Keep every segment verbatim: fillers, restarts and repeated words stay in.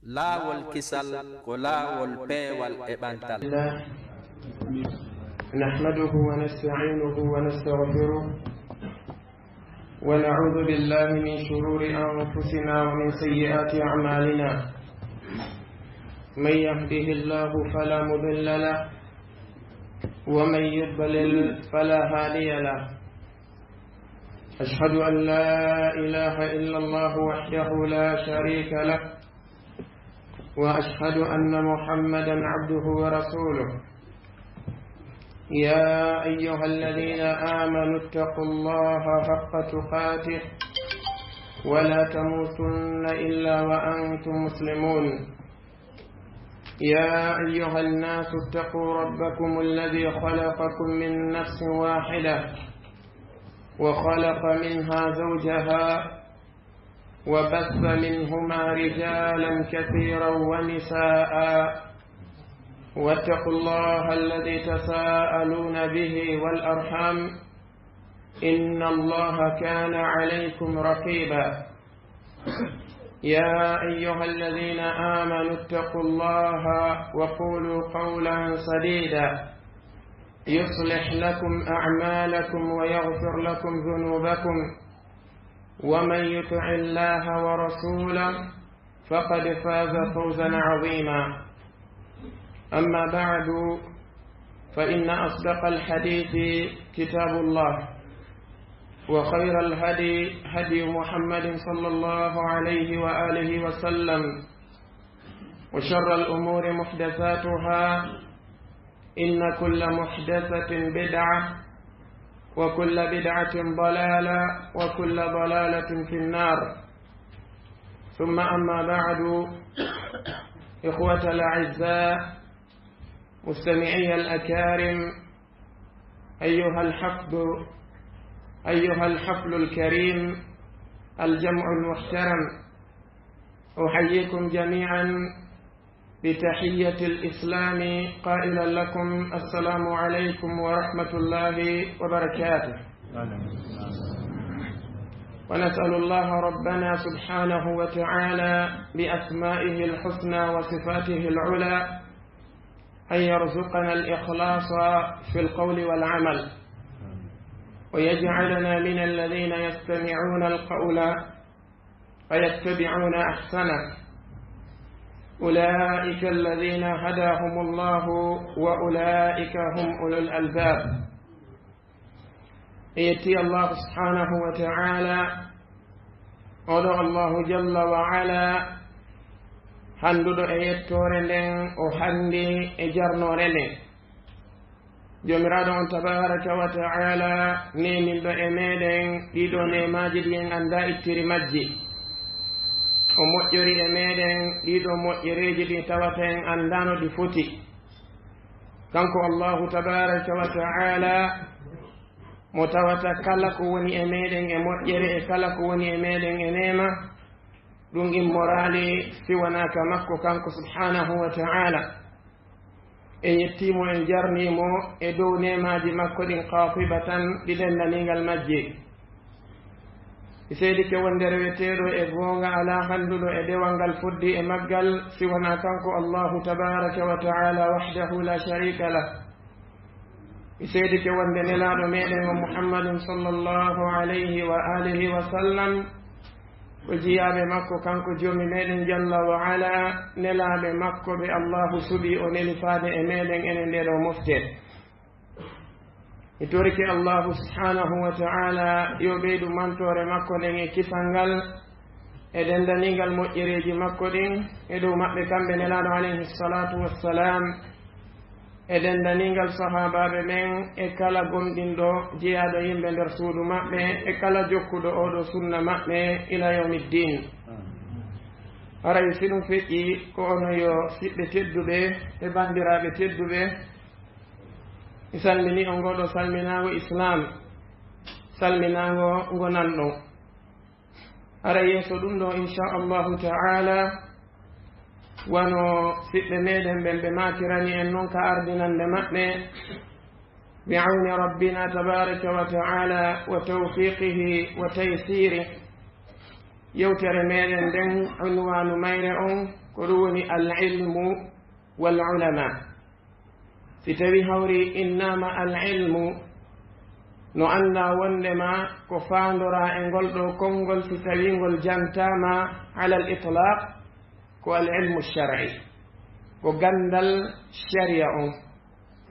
Laawol kisal ko laawol peewal e ɓantal. الله. نحمده ونستعينه ونستغفره، ونعوذ بالله من شرور أنفسنا ومن سيئات أعمالنا. من يهده الله فلا مضل له، ومن يضلل فلا هادي له. أشهد أن لا إله إلا الله وحده لا شريك له، وأشهد أن محمدا عبده ورسوله. يا أيها الذين آمنوا اتقوا الله حق تقاته ولا تموتن إلا وأنتم مسلمون. يا أيها الناس اتقوا ربكم الذي خلقكم من نفس واحدة وخلق منها زوجها وبث منهما رجالا كثيرا ونساء، واتقوا الله الذي تساءلون به والأرحام، إن الله كان عليكم رقيبا. يا أيها الذين آمنوا اتقوا الله وقولوا قولا سديدا، يصلح لكم أعمالكم ويغفر لكم ذنوبكم، ومن يطع الله ورسوله فقد فاز فوزا عظيما. أما بعد، فإن أصدق الحديث كتاب الله، وخير الهدي هدي محمد صلى الله عليه وآله وسلم، وشر الأمور محدثاتها، إن كل محدثة بدعة، وكل بدعة ضلالة، وكل ضلالة في النار. ثم أما بعد، إخوة الأعزاء، مستمعي الأكارم، أيها الحفد، أيها الحفل الكريم، الجمع المحترم، أحييكم جميعا بتحية الإسلام قائلا لكم: السلام عليكم ورحمة الله وبركاته. ونسأل الله ربنا سبحانه وتعالى بأسمائه الحسنى وصفاته العلى أن يرزقنا الإخلاص في القول والعمل، ويجعلنا من الذين يستمعون القول فيتبعون أحسنه. أولئك الذين هداهم الله وأولئك هم أولو الألباب. En yetti Allahu subhanahu wa ta'ala, oɗo Allahu jalla wa ala, handuɗo e yettoore nden, o handi e jarnoore nden. Joomiraaɗo on tabaraka wa ta'ala, neeminɗo e meɗen ɗiɗo neemaaji ɗi en anndaa ittiri majji. O moƴƴori e meɗen ɗiɗo moƴƴereeji ɗi tawata en anndaano ɗi foti. Kanko Allahu tabaraka wa ta'ala, mo tawata kala ko woni e meɗen e moƴƴere e kala ko woni e meɗen e neema, ɗum immoraali si wonaa ka makko kanko subhanahu wa ta'ala. En yettiimo, en jarniimo e dow neemaaji makko ɗin qaatibatan, ɗi denndaningal majji. Mi seedike wonde reweteeɗo e goonga alaa handuɗo e dewal ngal foddi e maggal si wonaa kanko Allahu tabaraka wa ta'ala wahdahu la sharika lah. Mi seedike wonde nelaaɗo meɗen o Muhammadun sallallahu alayhi wa alihi wa sallam, ko jiyaaɓe makko kanko Joomi meɗen jalla wa ala, nelaaɓe makko ɓe Allahu suɓi o neli faade e meɗen enen nde ɗo mofte. Mi torike Allahu subhanahu wa ta'ala yo ɓeydu mantoore makko nden e kisal ngal e denndaningal moƴƴereeji makko ɗin e dow maɓɓe kamɓe nelaaɗo alayhi salatu wassalam, e denndaningal sahaabaaɓe ɓen e kala gomɗinɗo jeyaaɗo yimɓe nder suudu maɓɓe e kala jokkuɗo oɗo sunna maɓɓe ila yawmiddin. Haray si ɗum feƴƴi, ko onon yo siɓɓe tedduɓe e banndiraaɓe tedduɓe, mi salmini on ngoɗo salminaango Islam, salminaango ngo nanɗon. Hara yeeso ɗum ɗo, insha Allahu ta'ala, wano siɓɓe meɗen ɓen ɓe maakirani en non ka ardinande maɓɓe, bi awni rabbina tabaraka wa ta'ala wa tawfiqihi wa taysirih. Yewtere meɗen nden, unwanu mayre on, Ko ɗum woni al-ilmu wal ulama. Si tawi hawri innama al-ilmu, no annda wondema ko faandora e ngol ɗo konngol, si tawi ngol jantama ala al-itlaq, ko al-ilmu shar'i, ko ganndal sharia on.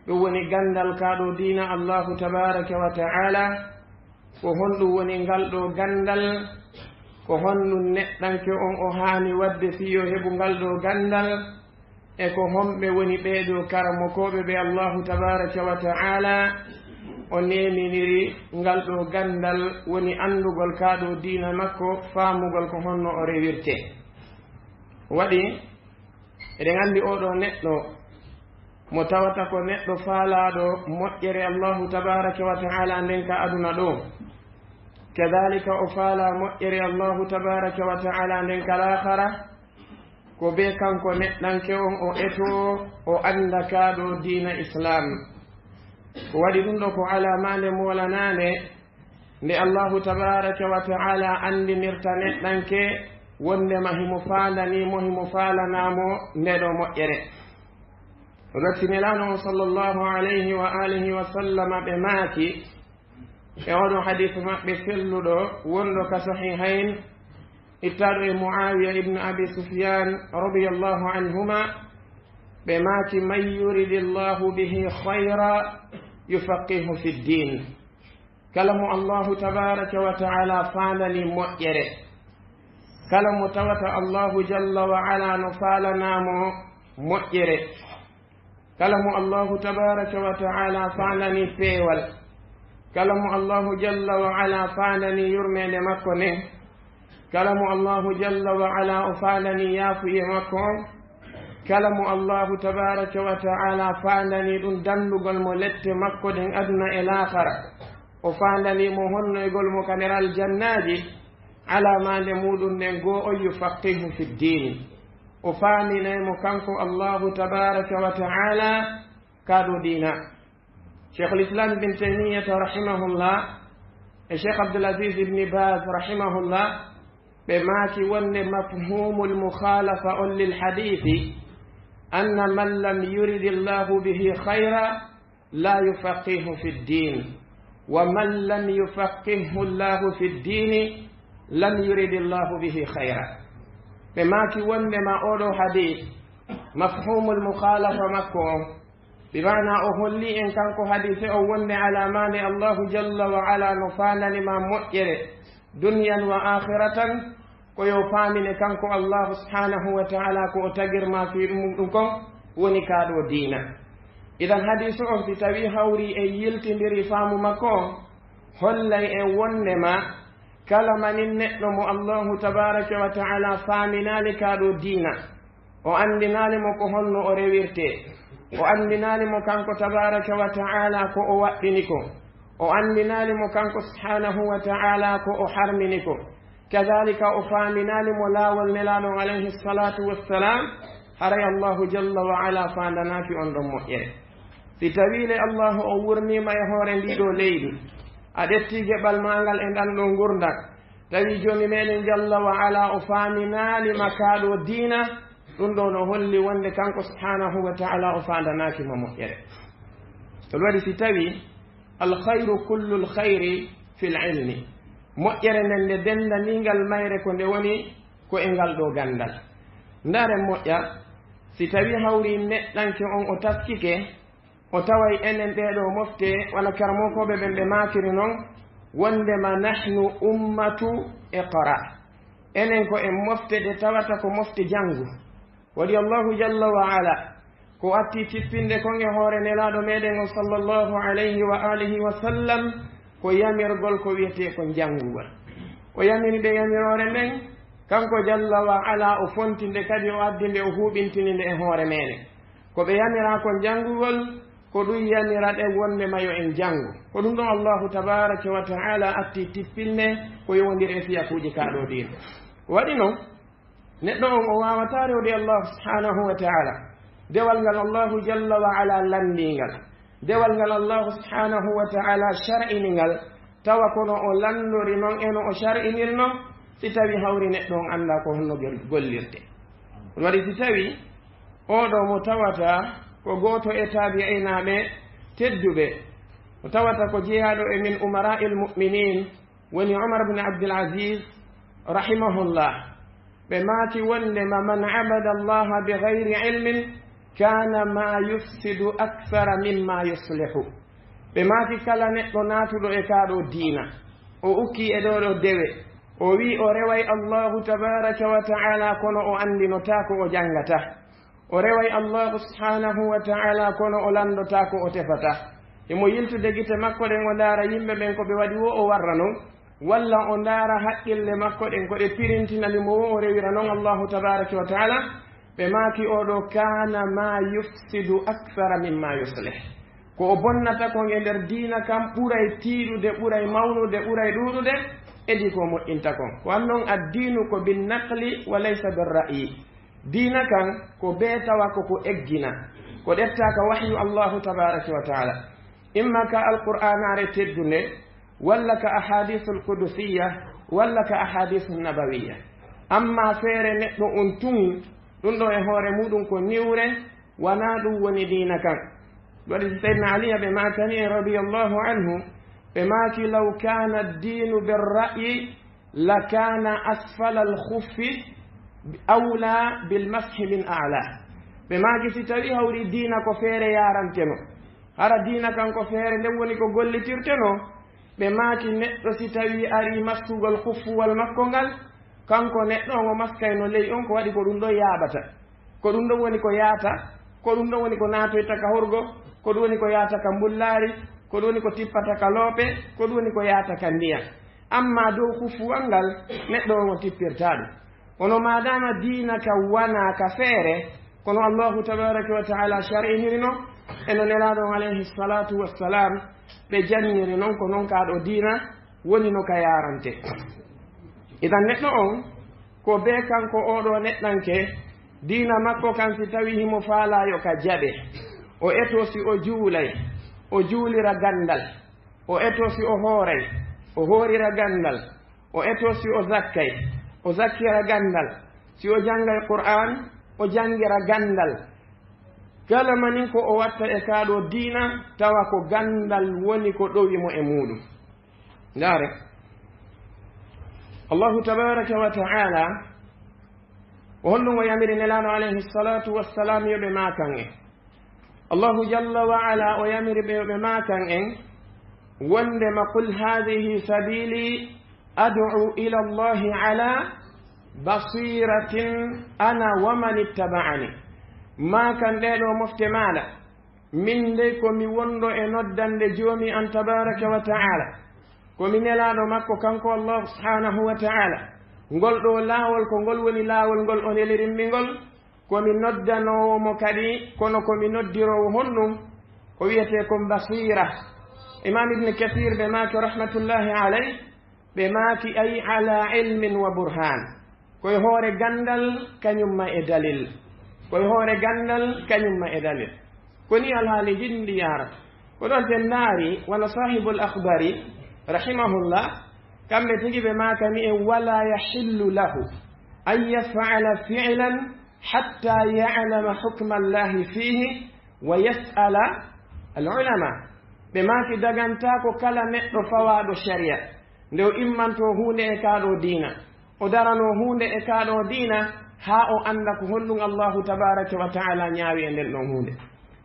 Ɗum woni ganndal ka ɗo diina Allahu tabaraka wa ta'ala. Ko honɗum woni ngal ɗo ganndal? Ko honɗum neɗɗanke on o haani waɗde fii yo heɓu ngal ɗo ganndal? E ko homɓe woni ɓee ɗo karamokooɓe ɓe Allahu tabaraka wa ta'ala o neeminiri ngal ɗo ganndal, woni anndugol ka ɗo diina makko, faamugol ko honno o rewirte? Waɗi eɗen anndi oo ɗo neɗɗo mo tawata ko neɗɗo faalaaɗo moƴƴere Allahu tabaraka wa ta'ala nden ka aduna ɗo, kadalika o faala moƴƴere Allahu tabaraka wa ta'ala nden ka laakhara, ko be kanko neɗɗanke on o etoo, o annda ka ɗo diina Islam. Ko waɗi ɗum ɗo ko alamaande moolanaande, nde Allahu tabaraka wa ta'ala anndinirta neɗɗanke wondema himo faandani mo, himo faalanaa mo nde ɗo moƴƴere. Watti Nelaaɗo on sallallahu alayhi wa alihi wa sallama ɓe maaki e oɗo hadith maɓɓe selluɗo wonɗo ka Sahihayn, ittaaɗo e Muawiya ibn Abi Sufyan radiyallahu anhuma, ɓe maaki: "Man yuridillahu bihi khayra yufaqihu fid din." Kala mo Allahu tabaraka wa ta'ala faandani moƴƴere, kala mo tawata Allahu jalla wa ala no faalanaa mo moƴƴere, kala mo Allahu tabaraka wa ta'ala faandani peewal, kala mo Allahu jalla wa ala faandani yurmeende makko nden, kala mo Allahu jalla wa ala o faandani yaafuye makko on, kala mo Allahu tabaraka wa ta'ala faandani ɗum danndugol mo lette makko ɗen aduna e laakhara, o faandani mo honnoygol mo ka nder aljannaaji, alamaande muɗum nden goo on, yufaqihu fid din, o faaminay mo kanko Allahu tabaraka wa ta'ala ka ɗo diina. Cheikhul Islam Ibn Taymiyyah rahimahullah e Cheikh Abdul Aziz Ibn Baz rahimahullah, ɓe maaki wonde mafhumul mukhalafa on lil hadithi, anna man lam yuridillahu bihi khayra la yufaqihu fid din, wa man lam yufaqihu Allahu fid dini lam yuridillahu bihi khayra. Ɓe maaki wondema oɗo hadith, mafhumul mukhalafa makko on, bi maana o holli en kanko hadise o wonde alamaande Allahu jalla wa ala no faandani ma moƴƴere dunyan wa akhiratan, ko yo faamine kanko Allahu subhanahu wa ta'ala ko o tagir ma fii ɗum ɗum kon woni ka ɗo diina. Idan hadisu on si tawi hawri e yiltindiri faamu makko on, hollay en wondema kala manin neɗɗo mo Allahu tabaraka wa ta'ala faaminaali ka ɗo diina, o anndinaali mo ko honno o rewirte. O anndinaali mo kanko tabaraka wa ta'ala ko o waɗɗini ko. O anndinaali mo kanko subhanahu wa ta'ala ko o harmini ko. Kadalika o faaminaali mo laawol Nelaaɗo on alayhi salatu wassalam, haray Allahu jalla wa ala faandanaaki on ɗon moƴƴere. Si tawi le Allahu o wurniima e hoore ndi ɗo leydi, a ƴetti geɓal maa ngal e ndan ɗo ngurndan, tawi Joomi meɗen jalla wa ala o faaminaali ma ka ɗo diina, ɗum ɗo no holli wonde kanko subhanahu wa ta'ala o faandanaaki ma moƴƴere. Ɗum waɗi si tawi al khayru kullu al khayri fil ilmi, moƴƴere nden nde dendaningal mayre ko nde woni ko e ngal ɗo ganndal. Ndaaren moƴƴa, si tawi hawri neɗɗanke on o taskike, o taway enen ɗee ɗo mofte, wano karamokooɓe ɓen ɓe maakiri non, wondema nahnu ummatu iqra. Enen ko en mofte ɗe tawata ko mofte janngu. Waɗi Allahu jalla wa ala ko atti tippinde kon e hoore Nelaaɗo meɗen on sallallahu alayhi wa alihi wa sallam, ko yamirgol ko wiyetee ko janngugol. O yamiri ɓe yamiroore nden, kanko jalla wa ala o fonti nde kadi o addi nde, o huuɓintini nde e hoore meɗen. Ko ɓe yamiraa kon janngugol, ko ɗum yamira ɗen wonde ma yo en janngu. Ko ɗum ɗon Allahu tabaraka wa ta'ala atti tippinde ko yowondiri e fiyakuuji ka ɗo diina. Waɗi non, neɗɗo on o waawataa rewde Allahu subhanahu wa ta'ala, dewal ngal Allahu jalla wa ala lanndii ngal, dewal ngal Allahu subhanahu wa ta'ala shar'ini ngal, tawa kono o lanndori non e no o shar'iniri non, si tawi hawri neɗɗo on anndaa ko honno gol-, gollirte. Ɗum waɗi si tawi oɗo mo tawata ko gooto e taabi'inaaɓe tedduɓe, mo tawata ko jeyaaɗo e min umara'il mu'minin, woni Umar bin Abdul Aziz, rahimahullah, ɓe maaki wonde ma man abada Allaha bi ghayri ilmin kana ma yufsidu akthara mimma yuslihu. Ɓe maaki kala neɗɗo naatuɗo e kaa ɗo diina, o ukki e ɗoo ɗo dewe, o wi o reway Allahu tabaraka wa ta'ala, kono o anndinotaa ko o janngata. O reway Allahu subhanahu wa ta'ala, kono o lanndotaa ko o tefata. Himo yiltude gite makko ɗen, o ndaara yimɓe ɓen ko ɓe waɗi wo o warra non, walla o ndaara haqqille makko ɗen ko ɗe pirintinani mo wo o rewira non Allahu tabaraka wa ta'ala. Ɓe maaki oɗo kana ma yufsidu akthara mimma yuslih. Ko o bonnata kon e nder diina kan ɓuray tiiɗude, ɓuray mawnude, ɓuray ɗuuɗude, edi ko o moƴƴinta kon. Ko annon addiinu ko bin naqli wa laysa bir ra'yi. Diina kan ko bee tawa ko ko eggina, ko ɗetta ka wahyu Allahu tabaraka wa ta'ala, imma ka alqur'anaare teddunde, walla ka ahadisul qudusiyya, walla ka ahadisul nabawiyya. Amma feere neɗɗo on tun, ɗum ɗo e hoore muɗum ko niwre, wanaa ɗum woni diina kan. Waɗi si Sayyidina Aliya ɓe maakani en radiyallahu anhu, ɓe maaki law kana ad-dinu bir ra'yi la kana asfala al-khuffi awla bil mashi min a'la. Ɓe maaki si tawi hawri diina ko feere yaranteno, hara diina kan ko feere nden woni ko gollitirteno. Ɓe maaki neɗɗo si tawi ari massugol khuffuwal makko ngal, kanko neɗɗo on o maskayno ley on, ko waɗi ko ɗum ɗo yaaɓata. Ko ɗum ɗon woni ko yaata, ko ɗum ɗon woni ko naatoyta ka horgo, ko ɗum woni ko yaata ka mbullaari, ko ɗum woni ko tippata ka loope, ko ɗum woni ko yaata ka ndiyam. Amma dow hufuwal ngal, neɗɗo on o tippirtaa ɗum. Kono maadaama diina ka wanaa ka feere, kono Allahu tabaraka wa ta'ala shar'iniri non, e no Nelaaɗo on alayhi salatu wassalam ɓe janngiri non, ko non kaa ɗo diina woni no ka yaarante. Idan neɗɗo on, ko bee kanko oo ɗoo neɗɗanke, diina makko kan si tawii himo faalaa yo ka jaɓe, o etoo si o juulay, o juulira ganndal, o etoo si o hooray, o hoorira ganndal, o etoo si o zakkay, o zakkira ganndal, si o janngay Qur'aan, o janngira ganndal. Kala manin ko o watta e kaa ɗoo diina, tawa ko ganndal woni ko ɗowi mo e muuɗum. Ndaare, Allahu tabaraka wa ta'ala, ko honɗum o yamiri Nelaaɗo alayhi salatu wassalam yo ɓe maakan en? Allahu jalla wa ala o yamiri ɓe yo ɓe maakan en wondema, "Qul hadhihi sabili ad'u ila Allahi ala basiratin ana wa man ittaba'ani." Maakan ɗee ɗoo mofte maaɗa, "Min dey ko mi wonɗo e noddande Joomi an tabaraka wa ta'ala. Ko mi Nelaaɗo makko kanko Allahu subhanahu wa ta'ala. Ngol ɗoo laawol ko ngol woni laawol ngol o nelirimmi ngol. Ko mi noddanoowo mo kadi, kono ko mi noddiroowo honɗum? Ko wiyetee kon Basiira." Imam Ibn Kathir ɓe maaki rahmatullahi alayh, ɓe maaki, "Ay ala ilmin wa burhan." Ko e hoore ganndal, kañumma e dalil. Ko e hoore ganndal, kañumma e dalil. Ko ni alhaali ndi yaarata. Ko ɗon ten ndaari, wano Sahibul Akhdari, rahimahullah, kamɓe tigi ɓe maakani en, "Wala yahillu lahu an yaf'ala fi'lan hatta ya'lama hukma Allahi fihi wa yas'ala al-ulama." Ɓe maaki, dagantaako kala neɗɗo fawaaɗo sharia, nde o immantoo huunde e kaa ɗoo diina, o daranoo huunde e kaa ɗoo diina, haa o annda ko honɗum Allahu tabaraka wa ta'ala ñaawi e nden ɗon huunde,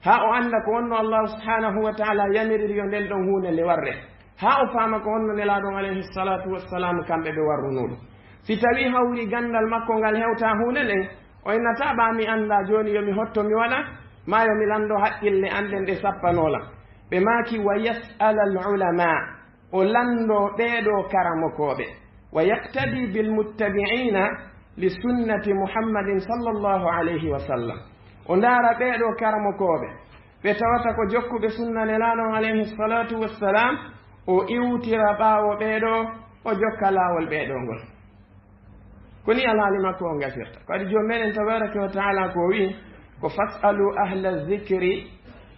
haa o annda ko honno Allahu subhanahu wa ta'ala yamiriri yo nden ɗon huunde nde warre, haa o faama ko honno Nelaaɗo on alayhi salatu wassalam kamɓe ɓe warrunoo ɗum. Si tawii hawri ganndal makko ngal hewtaa huunde nden, o innataa ɓaa mi anndaa, jooni yo mi hotto mi waɗa, maa yo mi lanndo haqqille an ɗen ɗe sappanoo lan. Ɓe maaki, "Wa yas'ala al-ulama." O lanndoo ɓee ɗoo karamokooɓe. "Wa yaqtadi bil muttabi'ina li sunnati Muhammadin sallallahu alayhi wa sallam." O ndaara ɓee ɗoo karamokooɓe, ɓe tawata ko jokkuɓe sunna Nelaaɗo on alayhi salatu wassalam, o iwtira ɓaawo ɓee ɗoo, o jokka laawol ɓee ɗoo ngol. Ko ni alhaali makko on gasirta. Ko adi Joom meɗen tabaraka wa ta'ala ko o wi'i, ko, "Fas'alu ahla dhikri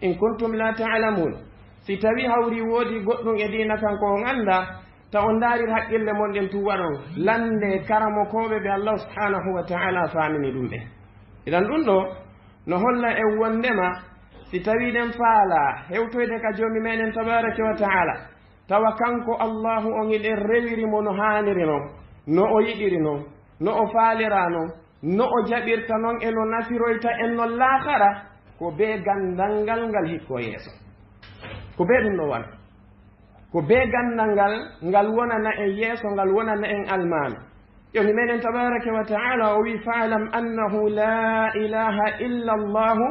in kuntum la ta'lamun." Si tawii hawri woodi goɗɗum e diina kan ko on anndaa, ta on ndaarir haqqille mon ɗen tun waɗon, lanndee karamokooɓe ɓe Allahu subhanahu wa ta'ala faamini ɗum ɓen. Idan ɗum ɗo no holla en wondema si tawi ɗen faala hewtoyde ka Joomi meɗen tabaraka wa ta'ala, tawa kanko Allahu on hiɗen rewiri mo no haaniri non, no o yiɗiri non, no o faalira non, no o jaɓirta non e no nafiroyta en non laakara, ko bee ganndal ngal ngal hikko yeeso. Ko bee ɗum ɗo wona. Ko bee ganndal ngal ngal wonana en yeeso, ngal wonana en almaami. Joomi meɗen tabaraka wa ta'ala o wi: "Fa'lam annahu la ilaha illa Allahu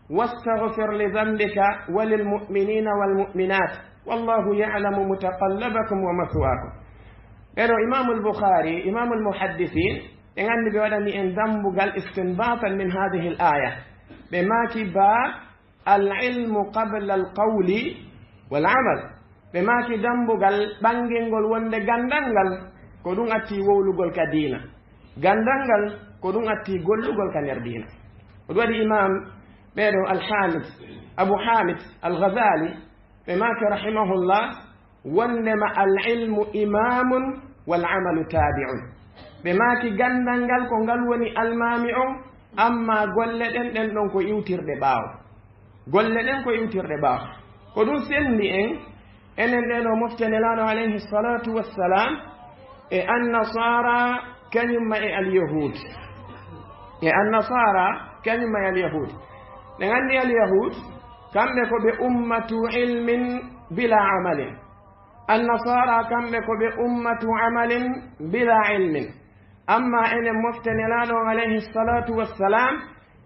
wastaghfir li dhanbika wa lil mu'minina wal mu'minat. Wallahu ya'lamu mutaqallabakum wa mathwakum." Ɓeɗo Imamul Bukhari, Imamul Muhaddisin, ɓe nganndi ɓe waɗani en dambugal istinbatan min hadhihi al aya. Ɓe maaki ba al ilmu qabla al qawli wal amal. Ɓe maaki dambugal ɓangingol wonde ganndal ngal ko ɗum atti wowlugol ka diina. Ganndal ngal ko ɗum atti gollugol ka nder diina. Ko ɗum waɗi Imam ɓeɗo Al-Hamid, Abu Hamid Al-Ghazali, ɓe maaki rahimahullah, wondema al ilmu imamun wal amalu tabi'un. Ɓe maaki ganndal ngal ko ngal woni almaami on, amma golle ɗen ɗen ɗon ko iwtirɗe ɓaawo. Golle ɗen ko iwtirɗe ɓaawo. Ko ɗum senndi en, enen ɗeɗo mofte Nelaaɗo alayhi salatu wassalam, e annasara kañumma e alyahud. E annasara kañumma e alyahud. Ɗen anndi alyahud, kamɓe ko ɓe ummatu ilmin bila amalin. Annasara kamɓe ko ɓe ummatu amalin bila ilmin. Amma enen mofte Nelaaɗo on alayhi salatu wassalam,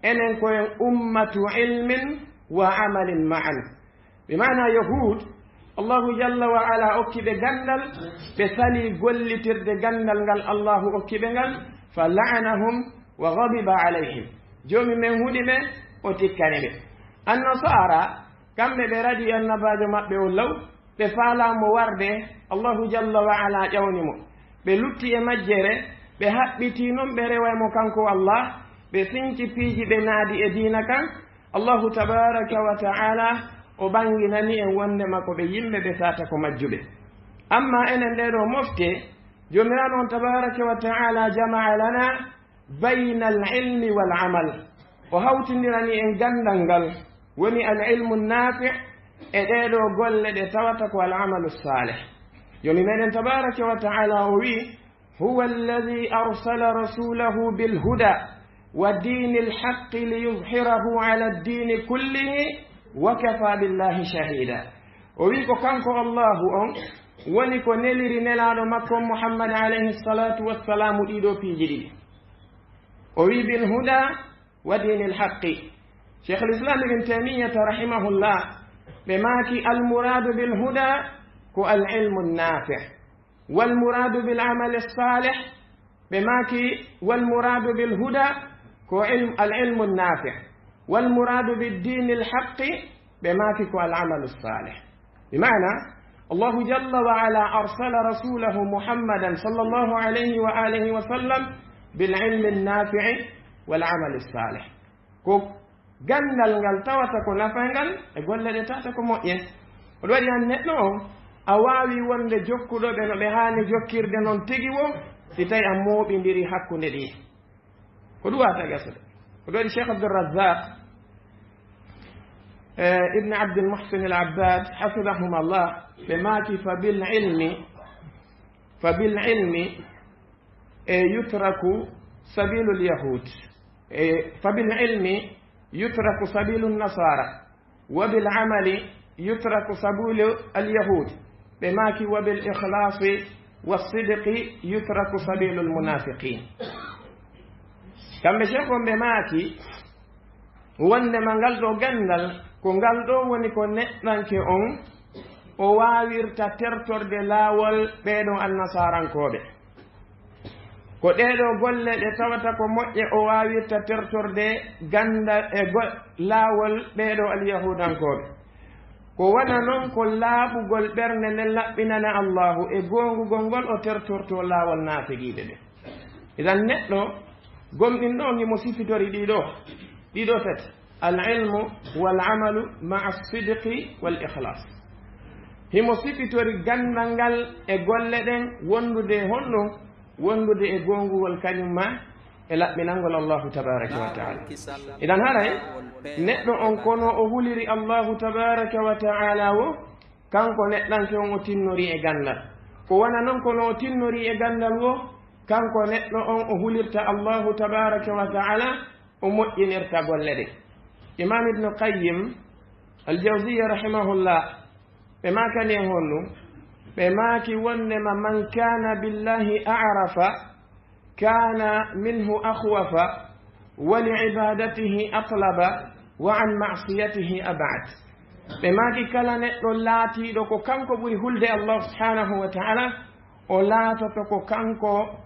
enen ko en ummatu ilmin wa amalin ma'an. Bi maana yahud, Allahu jalla wa ala okki ɓe ganndal, ɓe sali gollitirde ganndal ngal Allahu okki ɓe ngal, fa la'anahum wa ghadiba alayhim. Joomi men huɗi ɓe, o tikkani ɓe. Annasara, kamɓe ɓe raɗi annabaajo maɓɓe on law, ɓe faalaamo warde, Allahu jalla wa ala ƴawni mo. Ɓe lutti e majjere, ɓe haɓɓiti non ɓe rewa mo kanko Allah, ɓe sinci piiji ɓe naadi e diina kan, Allahu tabaraka wa ta'ala o ɓanginani en wondema ko ɓe yimɓe ɓe tata ko majjuɓe. Amma enen ɗeɗo mofte, Joomiraaɗo on tabaraka wa ta'ala jama'a lana bayna al ilmi wal amal. O hawtindirani en ganndal ngal woni al ilmu nafi' e ɗeɗo golle ɗe tawata ko al amalu salih. Joomi meɗen tabaraka wa ta'ala o wi: "Huwa alladhi arsala rasulahu bil huda wa dinil haqqi liyuzhirahu ala ad-dini kullihi wa kafa billahi shahida." O wi ko kanko Allahu on woni ko neliri Nelaaɗo makko on Muhammad alayhi salatu wassalamu ɗiɗo piiji ɗiɗi. O wi: "Bil huda wa dinil haqqi." Cheikhul Islam Ibn Taymiyyah rahimahullah, ɓe maaki: "Al muradu bil huda ko al ilmu nafi', wal muradu bil amali salih." Ɓe maaki: "Wal muradu bil huda ko ilm-, al ilmu nafi', wal muradu bid dinil haqqi." Ɓe maaki ko al amalu salih. Bi maana, Allahu jalla wa ala arsala rasulahu Muhammadan sallallahu alayhi wa alihi wa sallam bil ilmi nafi'i wal amali salih. Ko ganndal ngal tawata ko nafayngal e golle ɗe tawata ko moƴƴe. Ko ɗum waɗi an neɗɗo on, a waawi wonde jokkuɗo ɓe no ɓe haani jokkirde non tigi wo, si tawi a mooɓindiri hakkunde ɗi. Ko ɗum wata gasude. Ko ɗum waɗi Cheikh Abdul Razzaq, eh, Ibn Abdul Muhsin Al Abbad, hafidahum Allah, ɓe maaki: "Fa bil ilmi, fa bil ilmi, e, yutraku sabilul yahud. E, fa bil ilmi yutraku sabilun nasara. Wa bil amali yutraku sabilu al yahud." Ɓe maaki: "Wa bil ikhlasi was sidqi yutraku sabilul munafiqin." Kamɓe Cheikh on ɓe maaki, wondema ngal ɗo ganndal, ko ngal ɗo woni ko neɗɗanke on o waawirta tertorde laawol ɓeeɗo annasarankooɓe. Ko ɗeeɗo golle ɗe tawata ko moƴƴe o waawirta tertorde ganndal e go-, laawol ɓeeɗo alyahuudankooɓe. Ko wona non ko laaɓugol ɓernde nden laɓɓinana Allaahu e goongugol ngol o tertorto laawol naafiqiiɓe ɓe. Idan neɗɗo gomɗinɗo on himo sifitori ɗiɗo, ɗiɗo tati. Al ilmu wal amalu ma'a sidqi wal ikhlas. Himo sifitori ganndal ngal e golle ɗen wondude e honɗum? Wondude e goongugol kañum ma e laɓɓinangol Allahu tabaraka wa taala. Idan haray neɗɗo on kono o huliri Allahu tabaraka wa taala wo, kanko neɗɗanke on o tinnori e gandal. Ko wana non kono o tinnori e gandal wo, kanko neɗɗo on o hulirta Allahu tabaraka wa taala, o moƴƴinirta golle ɗe. Imam Ibnu Qayyim al-Jawziyya rahimahullah, ɓe maakani en honɗum? Ɓe maaki wondema, "Man kana billahi a'rafa, kana minhu akhwafa, wa li ibadatihi atlaba, wa an ma'siyatihi ab'ad." Ɓe maaki kala neɗɗo laatiiɗo ko kanko ɓuri hulde Allah subhanahu wa ta'ala, o laatoto ko kanko,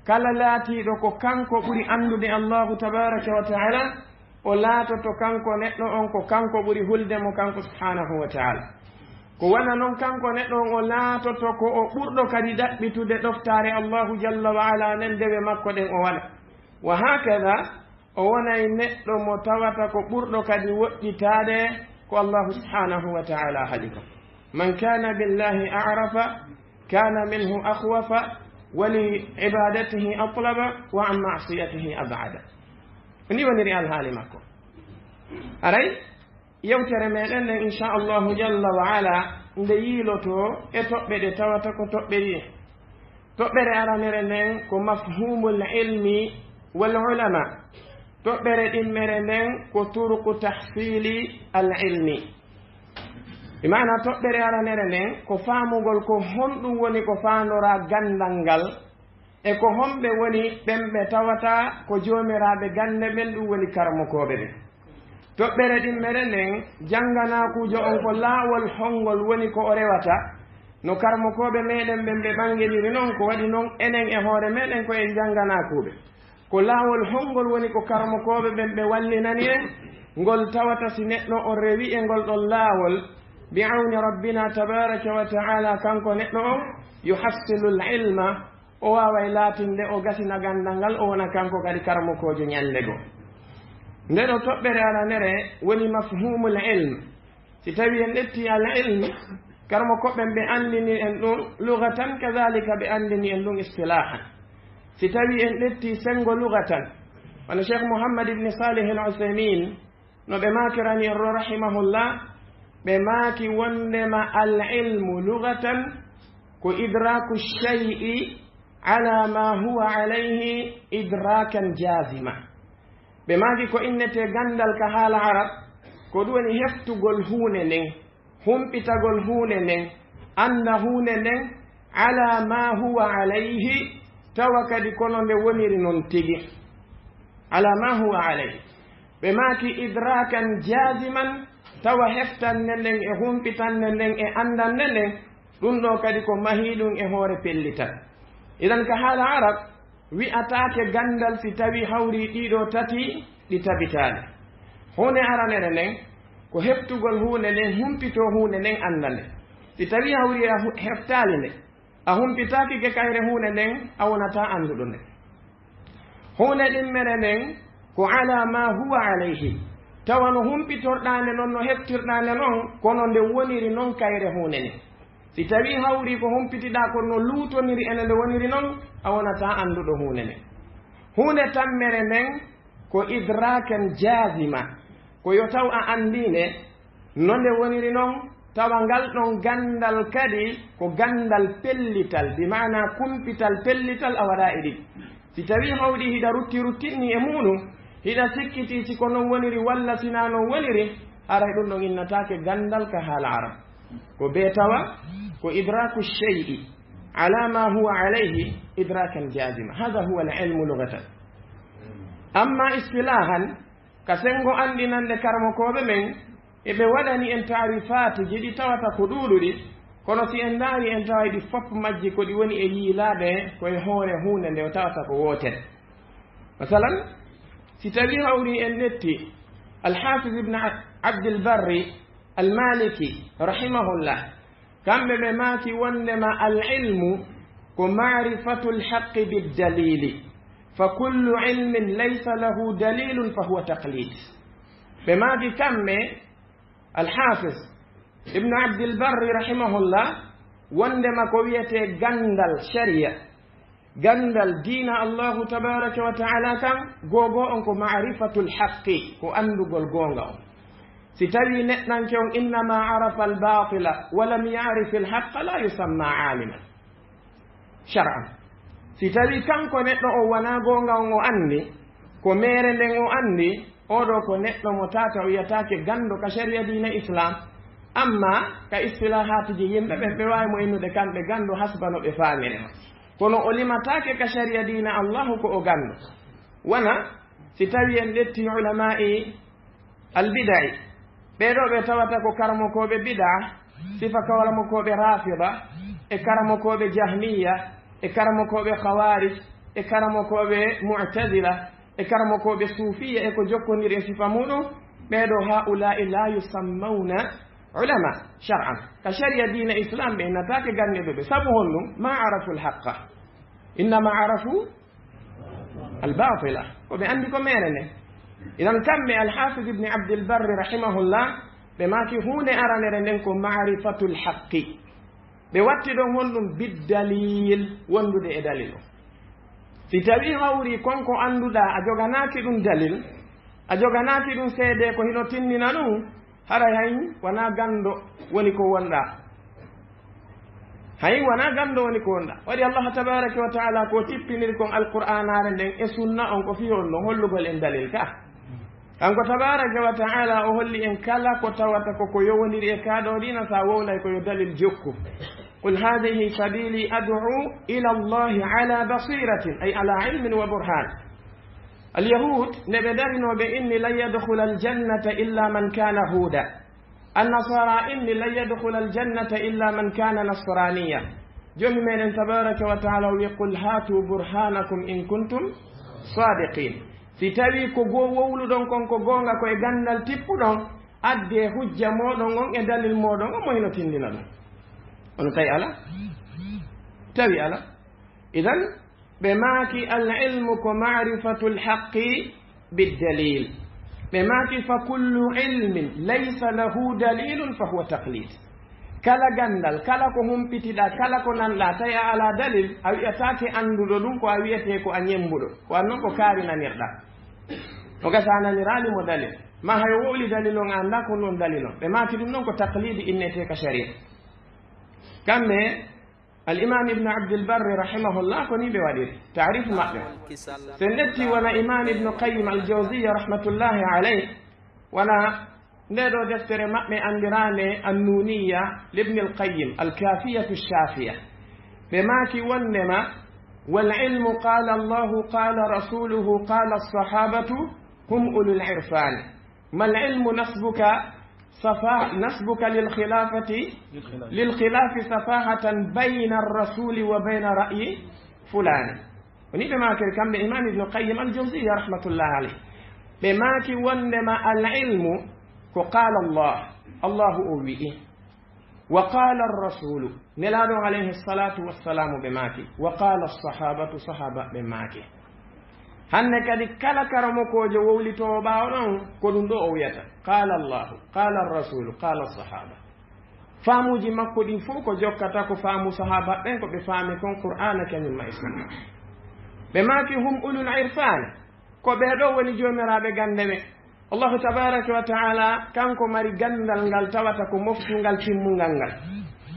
kala laatiiɗo ko kanko ɓuri anndude Allahu tabaraka wa ta'ala, o laatoto kanko neɗɗo on ko kanko ɓuri hulde mo kanko subhanahu wa ta'ala. Ko wana non kanko neɗɗo on o laatoto ko o ɓurɗo kadi ɗaɓɓitude ɗoftaare Allahu jalla wa ala nden dewe makko ɗen o waɗa. Wa hakada, o wonay neɗɗo mo tawata ko ɓurɗo kadi woɗɗitaade ko Allahu subhanahu wa ta'ala haɗi ko. Man kana billahi a'rafa, kana minhu akhwafa, wa li ibadatihi atlaba, wa an ma'siyatihi ab'ada. Ni woniri alhaali makko. Aray, yewtere meɗen nden, insha Allahu jalla wa ala, nde yiiloto e toɓɓe ɗe tawata ko toɓɓe ɗiɗi. Toɓɓere aranere nden ko mafhumul ilmi wal ulama. Toɓɓere ɗimmere nden ko turuqu tahsili al ilmi. E maana toɓɓere aranere nden ko faamugol ko honɗum woni ko faandora gandal ngal, e ko homɓe woni ɓen ɓe tawata ko joomiraaɓe gande ɓen, ɗum woni karmokooɓe ɓen. Toɓɓere ɗimmere nden, jannganakuujo on ko laawol honngol woni ko o rewata, no karmokooɓe meɗen ɓen ɓe ɓanginiri non, ko waɗi non enen e hoore meɗen ko en jannganakuuɓe. Ko laawol honngol woni ko karmokooɓe ɓen ɓe wallinani en, ngol tawata si neɗɗo on rewi e ngol ɗon laawol, bi awni rabbina tabaraka wa ta'ala, kanko neɗɗo on, yuhassilul ilma, o waaway laatinde o gasina ganndal ngal, o wona kanko kadi karmokoojo ñannde goo. Nde ɗo toɓɓere aranere woni mafhumul ilm. Si tawi en ƴetti al ilm, karmokooɓe ɓen ɓe anndini en ɗum lugatan, kadhalika ɓe anndini en ɗum istilahan. Si tawi en ƴetti senngo lugatan, wano Cheikh Muhammad ibn Salih al Uthaymin, no ɓe maakirani en ro rahimahullah, ɓe maaki wondema al ilmu lugatan ko idraku shay'i ala ma huwa alayhi idrakan jazima. Ɓe maaki ko innete ganndal ka haala arab, ko ɗum woni heftugol huunde nden, humpitagol huunde nden, annda huunde nden ala ma huwa alayhi, tawa kadi kono nde woniri non tigi. Ala ma huwa alayhi. Ɓe maaki idrakan jaziman, tawa heftande nden e humpitande nden e anndande nden, ɗum ɗo kadi ko mahii ɗum e hoore pellital. Idan ka haala arab, wi'ataake ganndal si tawi hawri ɗiɗo tati ɗi tabitaali. Huunde aranere nden, ko heftugol huunde nden, humpito huunde nden, annda nde. Si tawi hawri a hu-, heftaali nde, a humpitaaki ge kayre huunde nden, a wonataa annduɗo nde. Huunde ɗimmere nden, ko ala ma huwa alayhi. Tawa no humpitorɗaa nde non, no heftirɗaa nde non, kono nde woniri non kayre huunde nden. Si tawi hawri ko humpitiɗaa kon no luutoniri ene nde woniri non, a wonataa annduɗo huunde nden. Huunde tammere nden ko idrakan jazima, ko yo taw a anndii nde no nde woniri non, tawa ngal ɗon ganndal kadi ko ganndal pellital, bi maana kumpital pellital a waɗaa e ɗiɗi. Si tawi hawri hiɗa rutti ruttinni e muuɗum, hiɗa sikkitii si ko non woniri walla si naa non woniri, haray ɗum ɗon innataake ganndal ka haala arab. Ko bee tawa, ko idraku shay'i ala ma huwa alayhi idrakan jazima. Hada huwa al ilmu lugatan. Amma istilahan, ka senngo anndinannde karmokooɓe men, eɓe waɗani en taarifaatuji ɗi tawata ko ɗuuɗuɗi, kono si en ndaari en taway ɗi fof majji ko ɗi woni e yiilaade ko e hoore huunde nde o tawata ko wootere. Masalan, si tawi hawri en ƴetti Al-Hafiz Ibn Abdul Barri Al-Maliki rahimahullah, kamɓe ɓe maaki wondema al ilmu ko ma'rifatul haqqi bid dalili, fa kullu ilmin laysa lahu dalilun fa huwa taqlid. Ɓe maaki kamɓe Al-Hafiz Ibn Abdul Barri rahimahullah wondema ko wiyetee ganndal sharia, Ganndal diina Allahu tabaaraka wa ta'ala kan, googoo on ko ma'rifatul haqqi, ko anndugol goonga on. Si tawii neɗɗanke on innama arafa al-baatila wa lam ya'rif al-haqqa la yusamma aliman shar'an. Si tawii kanko neɗɗo on wanaa goonga on o anndi, ko meere nden o anndi, oo ɗoo ko neɗɗo mo tata o wiyataake ganndo ka shari'a diina Islam, amma ka istilahaatiji yimɓe ɓen, ɓe waawi mo innude kamɓe ganndo hasba no ɓe faamiri mo. Kono o limataake ka shari'a diina Allahu ko o ganndo. Wona si tawii en ƴetti ulamaa'i al-bida'i, ɓee ɗoo ɓe tawata ko karamokooɓe bid'a, sifa karamokooɓe rafida, e karamokooɓe jahmiya, e karamokooɓe khawarij, e karamokooɓe mu'tazila, e karamokooɓe suufiya, e ko jokkondiri e sifa muɗum, ɓee ɗoo, ha'ula'i la yusammawna ulama shar'an. Ka shari'a diina Islam ɓe innataake ganniiɓe ɓe. Sabu honɗum? Ma arafu al-haqqa. Innama arafu al-batila. Ko ɓe anndi ko meere nden. Idan kamɓe Al-Hafiz Ibn Abdul Barri rahimahullah, ɓe maaki huunde aranere nden ko ma'rifatul haqqi. Ɓe watti ɗon honɗum? Bid dalil, wondude e dalil o. Si tawii hawri kon ko annduɗaa, a joganaaki ɗum dalil, a joganaaki ɗum seedee ko hino tindina ɗum, haray hay wanaa ganndo woni ko wonɗaa. Hay wanaa ganndo woni ko wonɗaa. Waɗi Allah tabaaraka wa ta'ala ko tippiniri kon Alqur'aanaare nden e sunna on ko fii on no hollugol en dalil ka. Kanko tabaaraka wa ta'ala o holli en kala ko tawata ko ko yowondiri e kaa ɗoo diina, sa wowlay ko yo dalil jokku. Qul hadhihi sabili ad'u ila Allahi ala basiratin, ay ala ilmin wa burhan. Al-Yahud, nde ɓe darinoo ɓe inni, "Lan yadkhula al-jannata illa man kana huda." An-Nasara inni, "Lan yadkhula al-jannata illa man kana nasraniya." Joomi meɗen tabaraka wa ta'ala o wi'i, "Qul hatu burhanakum in kuntum sadiqin." Si tawii ko goo wowluɗon kon ko goonga, ko e ganndal tippuɗon, addee hujja mooɗon on e dalil mooɗon on mo hino tindina ɗum. Ono tawi ala? Tawi ala. Idan, ɓe maaki, "Al-ilmu ko ma'rifatul haqqi bid-dalil." Ɓe maaki, "Fa kullu ilmin laysa lahu dalilun fa huwa taqlid." Kala ganndal, kala ko humpitiɗaa, kala ko nanɗaa, tawi a alaa dalil, a wi'ataake annduɗo ɗum, ko a wi'etee ko a ñemmbuɗo. Ko an non ko kaari nanirɗaa. O gasa a naniraali mo dalil. Ma hayo wowli dalil on, a anndaa ko non dalil on. Ɓe maaki ɗum non ko taqlidi innetee ka shari'a. Kamɓe Al-Imam Ibn Abdul Barri rahimahullah ko ni ɓe waɗiri taarif maɓɓe. Sen ƴetti wona Imam Ibn Qayyim Al-Jawziyya rahmatullahi alayh, wona nde ɗo deftere maɓɓe anndiraande An-Nuniyya li Ibn Al-Qayyim, Al-Kafiyatu Shafiya. Ɓe maaki wondema, "Wal ilmu qala Allahu qala rasuluhu qala as-sahabatu hum ulul irfani." ما العلم نصبك صفا-، نصبك للخلافة، للخلاف سفاهة بين الرسول وبين رأي فلان. Woni ɓe maakiri kamɓe Imam Ibn Qayyim Al-Jawziyya rahmatullahi alayh. Ɓe maaki wondema al-ilmu ko qala Allah, Allahu o wi'i. Wa qala ar-rasulu, Nelaaɗo on alayhi salatu wassalamu ɓe maaki, wa qala as-sahabatu, sahabaɓe maaki. Hannde kadi kala karamokoojo wowlitoowo ɓaawo ɗon, ko ɗum ɗo o wiyata, qala Allahu, qala ar-rasulu, qala as-sahaba. Faamuuji makko ɗin fof ko jokkata ko faamu sahabaɓe ɓen, ko ɓe faami kon Qur'aana kañum ma e sunna. Ɓe maaki, hum ulul irfani, ko ɓee ɗo woni joomiraaɓe gannde ɓe. Allahu tabaraka wa ta'ala kanko mari ganndal ngal tawata ko moftungal timmungal ngal.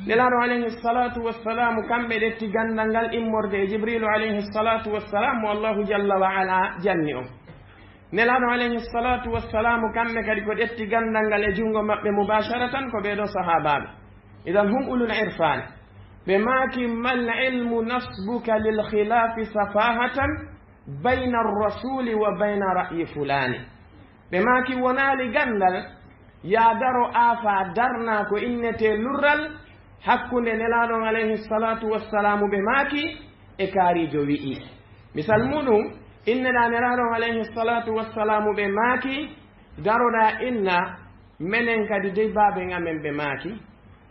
Nelaaɗo alayhi salatu wassalamu kamɓe ƴetti ganndal ngal immorde e Jibrilu alayhi salatu wassalam mo Allahu jalla wa ala janni on. Nelaaɗo alayhi salatu wassalamu kamɓe kadi ko ƴetti ganndal ngal e junngo maɓɓe mubasharatan ko ɓee ɗo sahaabaaɓe. Idan hum ulul irfani. Ɓe maaki, mal ilmu nasbuka lil khilafi safahatan bayna ar-rasuli wa bayna ra'yi fulani. Ɓe maaki wonaali ganndal, yaa daro aafaa darnaa ko innetee lurral hakkunde Nelaaɗo on alayhi salatu wassalamu ɓe maaki e kaariijo wi'i. Misal muɗum, inneɗaa Nelaaɗo on alayhi salatu wassalamu ɓe maaki, daroɗaa inna, menen kadi dey baaben amen ɓe maaki,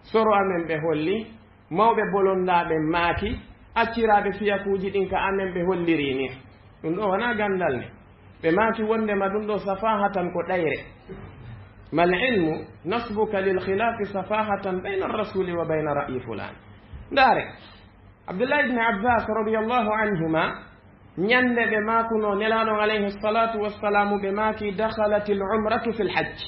soro amen ɓe holli, mawɓe bolondaaɓe maaki, acciraaɓe fiyakuuji ɗin ka amen ɓe hollirii ni. Ɗum ɗo wonaa ganndal ni. Ɓe maaki wonndema ɗum ɗo safahatan ko ɗayre. Mal ilmu nasbuka lil khilafi safahatan bayna ar-rasuli wa bayna ra'yi fulan. Ndaare, Abdullah ibn Abbas radiyallahu anhuma, ñande ɓe maakuno Nelaaɗo alayhi salatu wassalamu, ɓe maaki, "Dakhalatil umratu fil hajj."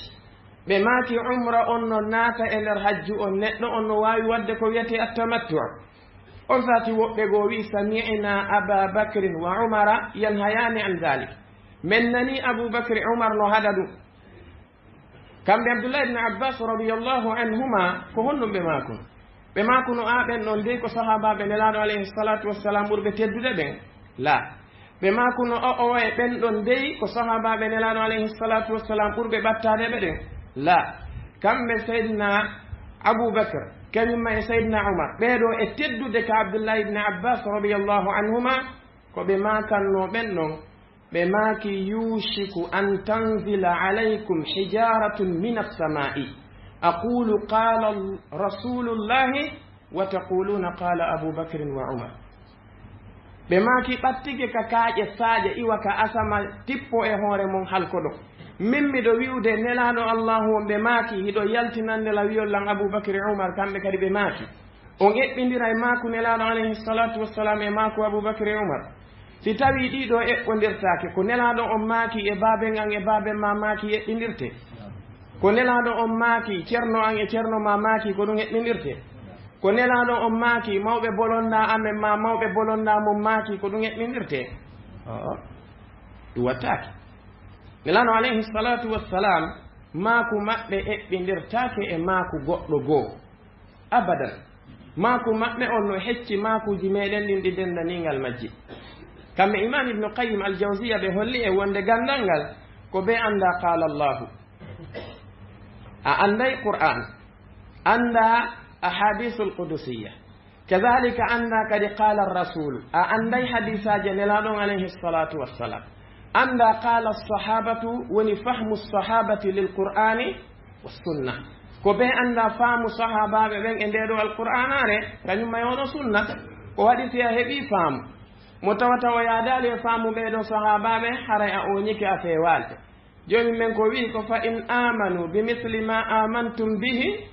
Ɓe maaki, umra on no naata e nder hajju on, neɗɗo on no waawi waɗde ko wiyetee at-tamattu'. On sati woɓɓe goo wi, "Sami'na Aba Bakrin wa Umara yanhayani an dhalik." Men nani Abu Bakr e Umar no haɗa ɗum. Kamɓe Abdullah ibn Abbas radiyallahu anhuma, ko honɗum ɓe maakuno? Ɓe maakuno, a ɓen ɗon dey ko sahaabaaɓe Nelaaɗo alayhi salatu wassalam ɓurɓe teddude ɓen? La. Ɓe maakuno, o, o e ɓen ɗon dey ko sahaabaaɓe Nelaaɗo alayhi salatu wassalam ɓurɓe ɓattaade ɓe ɗen? La. Kamɓe Sayyidina Abu Bakr, kañumma e Sayyidina Umar, ɓee ɗoo e teddude ka Abdullah ibn Abbas radiyallahu anhuma, ko ɓe maakannoo ɓen ɗon, ɓe maaki, "Yushiku an tanzila alaykum hijaratun minas sama'i. Aqulu qala rasulullahi wa taquluna qala Abu Bakrin wa Umar." Ɓe maaki, "Ɓattike ka kaaƴe saaƴe iwa ka asama tippo e hoore mon halko ɗo. Min miɗo wi'ude Nelaaɗo Allahu on ɓe maaki, hiɗo yaltinande la wi'ol lan Abu Bakr e Umar, kamɓe kadi ɓe maaki." On eɓɓindira e maaku Nelaaɗo alayhi salatu wassalam e maaku Abu Bakr e Umar. Si tawii ɗii ɗoo eɓɓondirtaake, ko Nelaaɗo on maaki e baaben an e baaben ma maaki eɓɓindirte? Ko Nelaaɗo on maaki, Ceerno an e Ceerno ma maaki, ko ɗum eɓɓindirte? Ko Nelaaɗo on maaki, mawɓe bolondaa amen ma mawɓe bolondaa mon maaki, ko ɗum eɓɓindirte? A'a, ɗum wattaake. Nelaaɗo alayhi salatu wassalam, maaku maɓɓe eɓɓindirtaake e maaku goɗɗo goo. Abadan. Maaku maɓɓe on no hecci maakuuji meɗen ɗin ɗi denndaniingal majji. Kamɓe Imam Ibnu Qayyim al-Jawziyya ɓe holli e wonde ganndal ngal, ko ɓe anndaa qaala Allahu. A annday Qur'an, anndaa ahadisul qudusiyya. Kadhalika anndaa kadi qaala Rasul. A annday hadiisaaji Nelaaɗo on alayhi salatu wassalam. Anndaa qaala sahabatu woni fahmu sahabati lil Qur'ani was sunna. Ko ɓe anndaa faamu sahaabaaɓe ɓen e ndee ɗoo Alqur'aanaare, kañum ma e oo ɗoo sunna. Ko waɗi si a heɓii faamu mo tawata o yaadaali e faamu ɓee ɗoo sahaabaaɓe, haray a ooñike, a feewaali. Joomi men ko wi'i ko, "Fa in amanu bi misli ma amantum bihi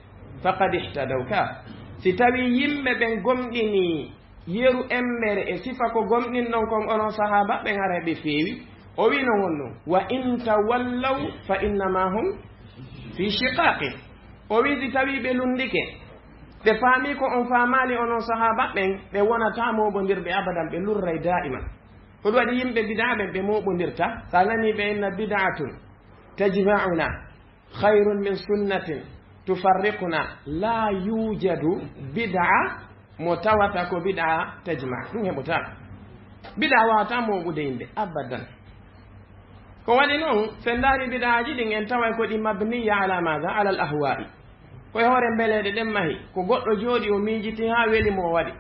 faqad ihtadaw." Ka si tawii yimɓe ɓen gomɗinii yeru embere e sifa ko gomɗinɗon kon onon sahaaba ɓen, haray ɓe feewi. O wi'i non honɗum? "Wa in tawallaw fa innama hum fi shiqaqin." O wi'i si tawii ɓe lunndike, ɓe faamii ko on faamaali onon sahaaba ɓen, ɓe wonataa mooɓondirɓe abadan, ɓe lurray daa'iman. Ko ɗum waɗi yimɓe bid'a ɓen ɓe mooɓondirta. Sa nanii ɓe inna bid'atun tajma'una khayrun min sunnatin tufarriquna, la yujadu bid'a mo tawata ko bid'a tajma'. Ɗum heɓotaa. Bid'a waawataa mooɓude yimɓe abadan. Ko waɗi non, si en ndaari bid'aaji ɗin, en taway ko ɗi mabniyya ala maada? Ala al ahwa'i. Ko e hoore mbeleeɗe ɗen mahi. Ko goɗɗo jooɗi, o miijiti haa weli mo, o waɗi.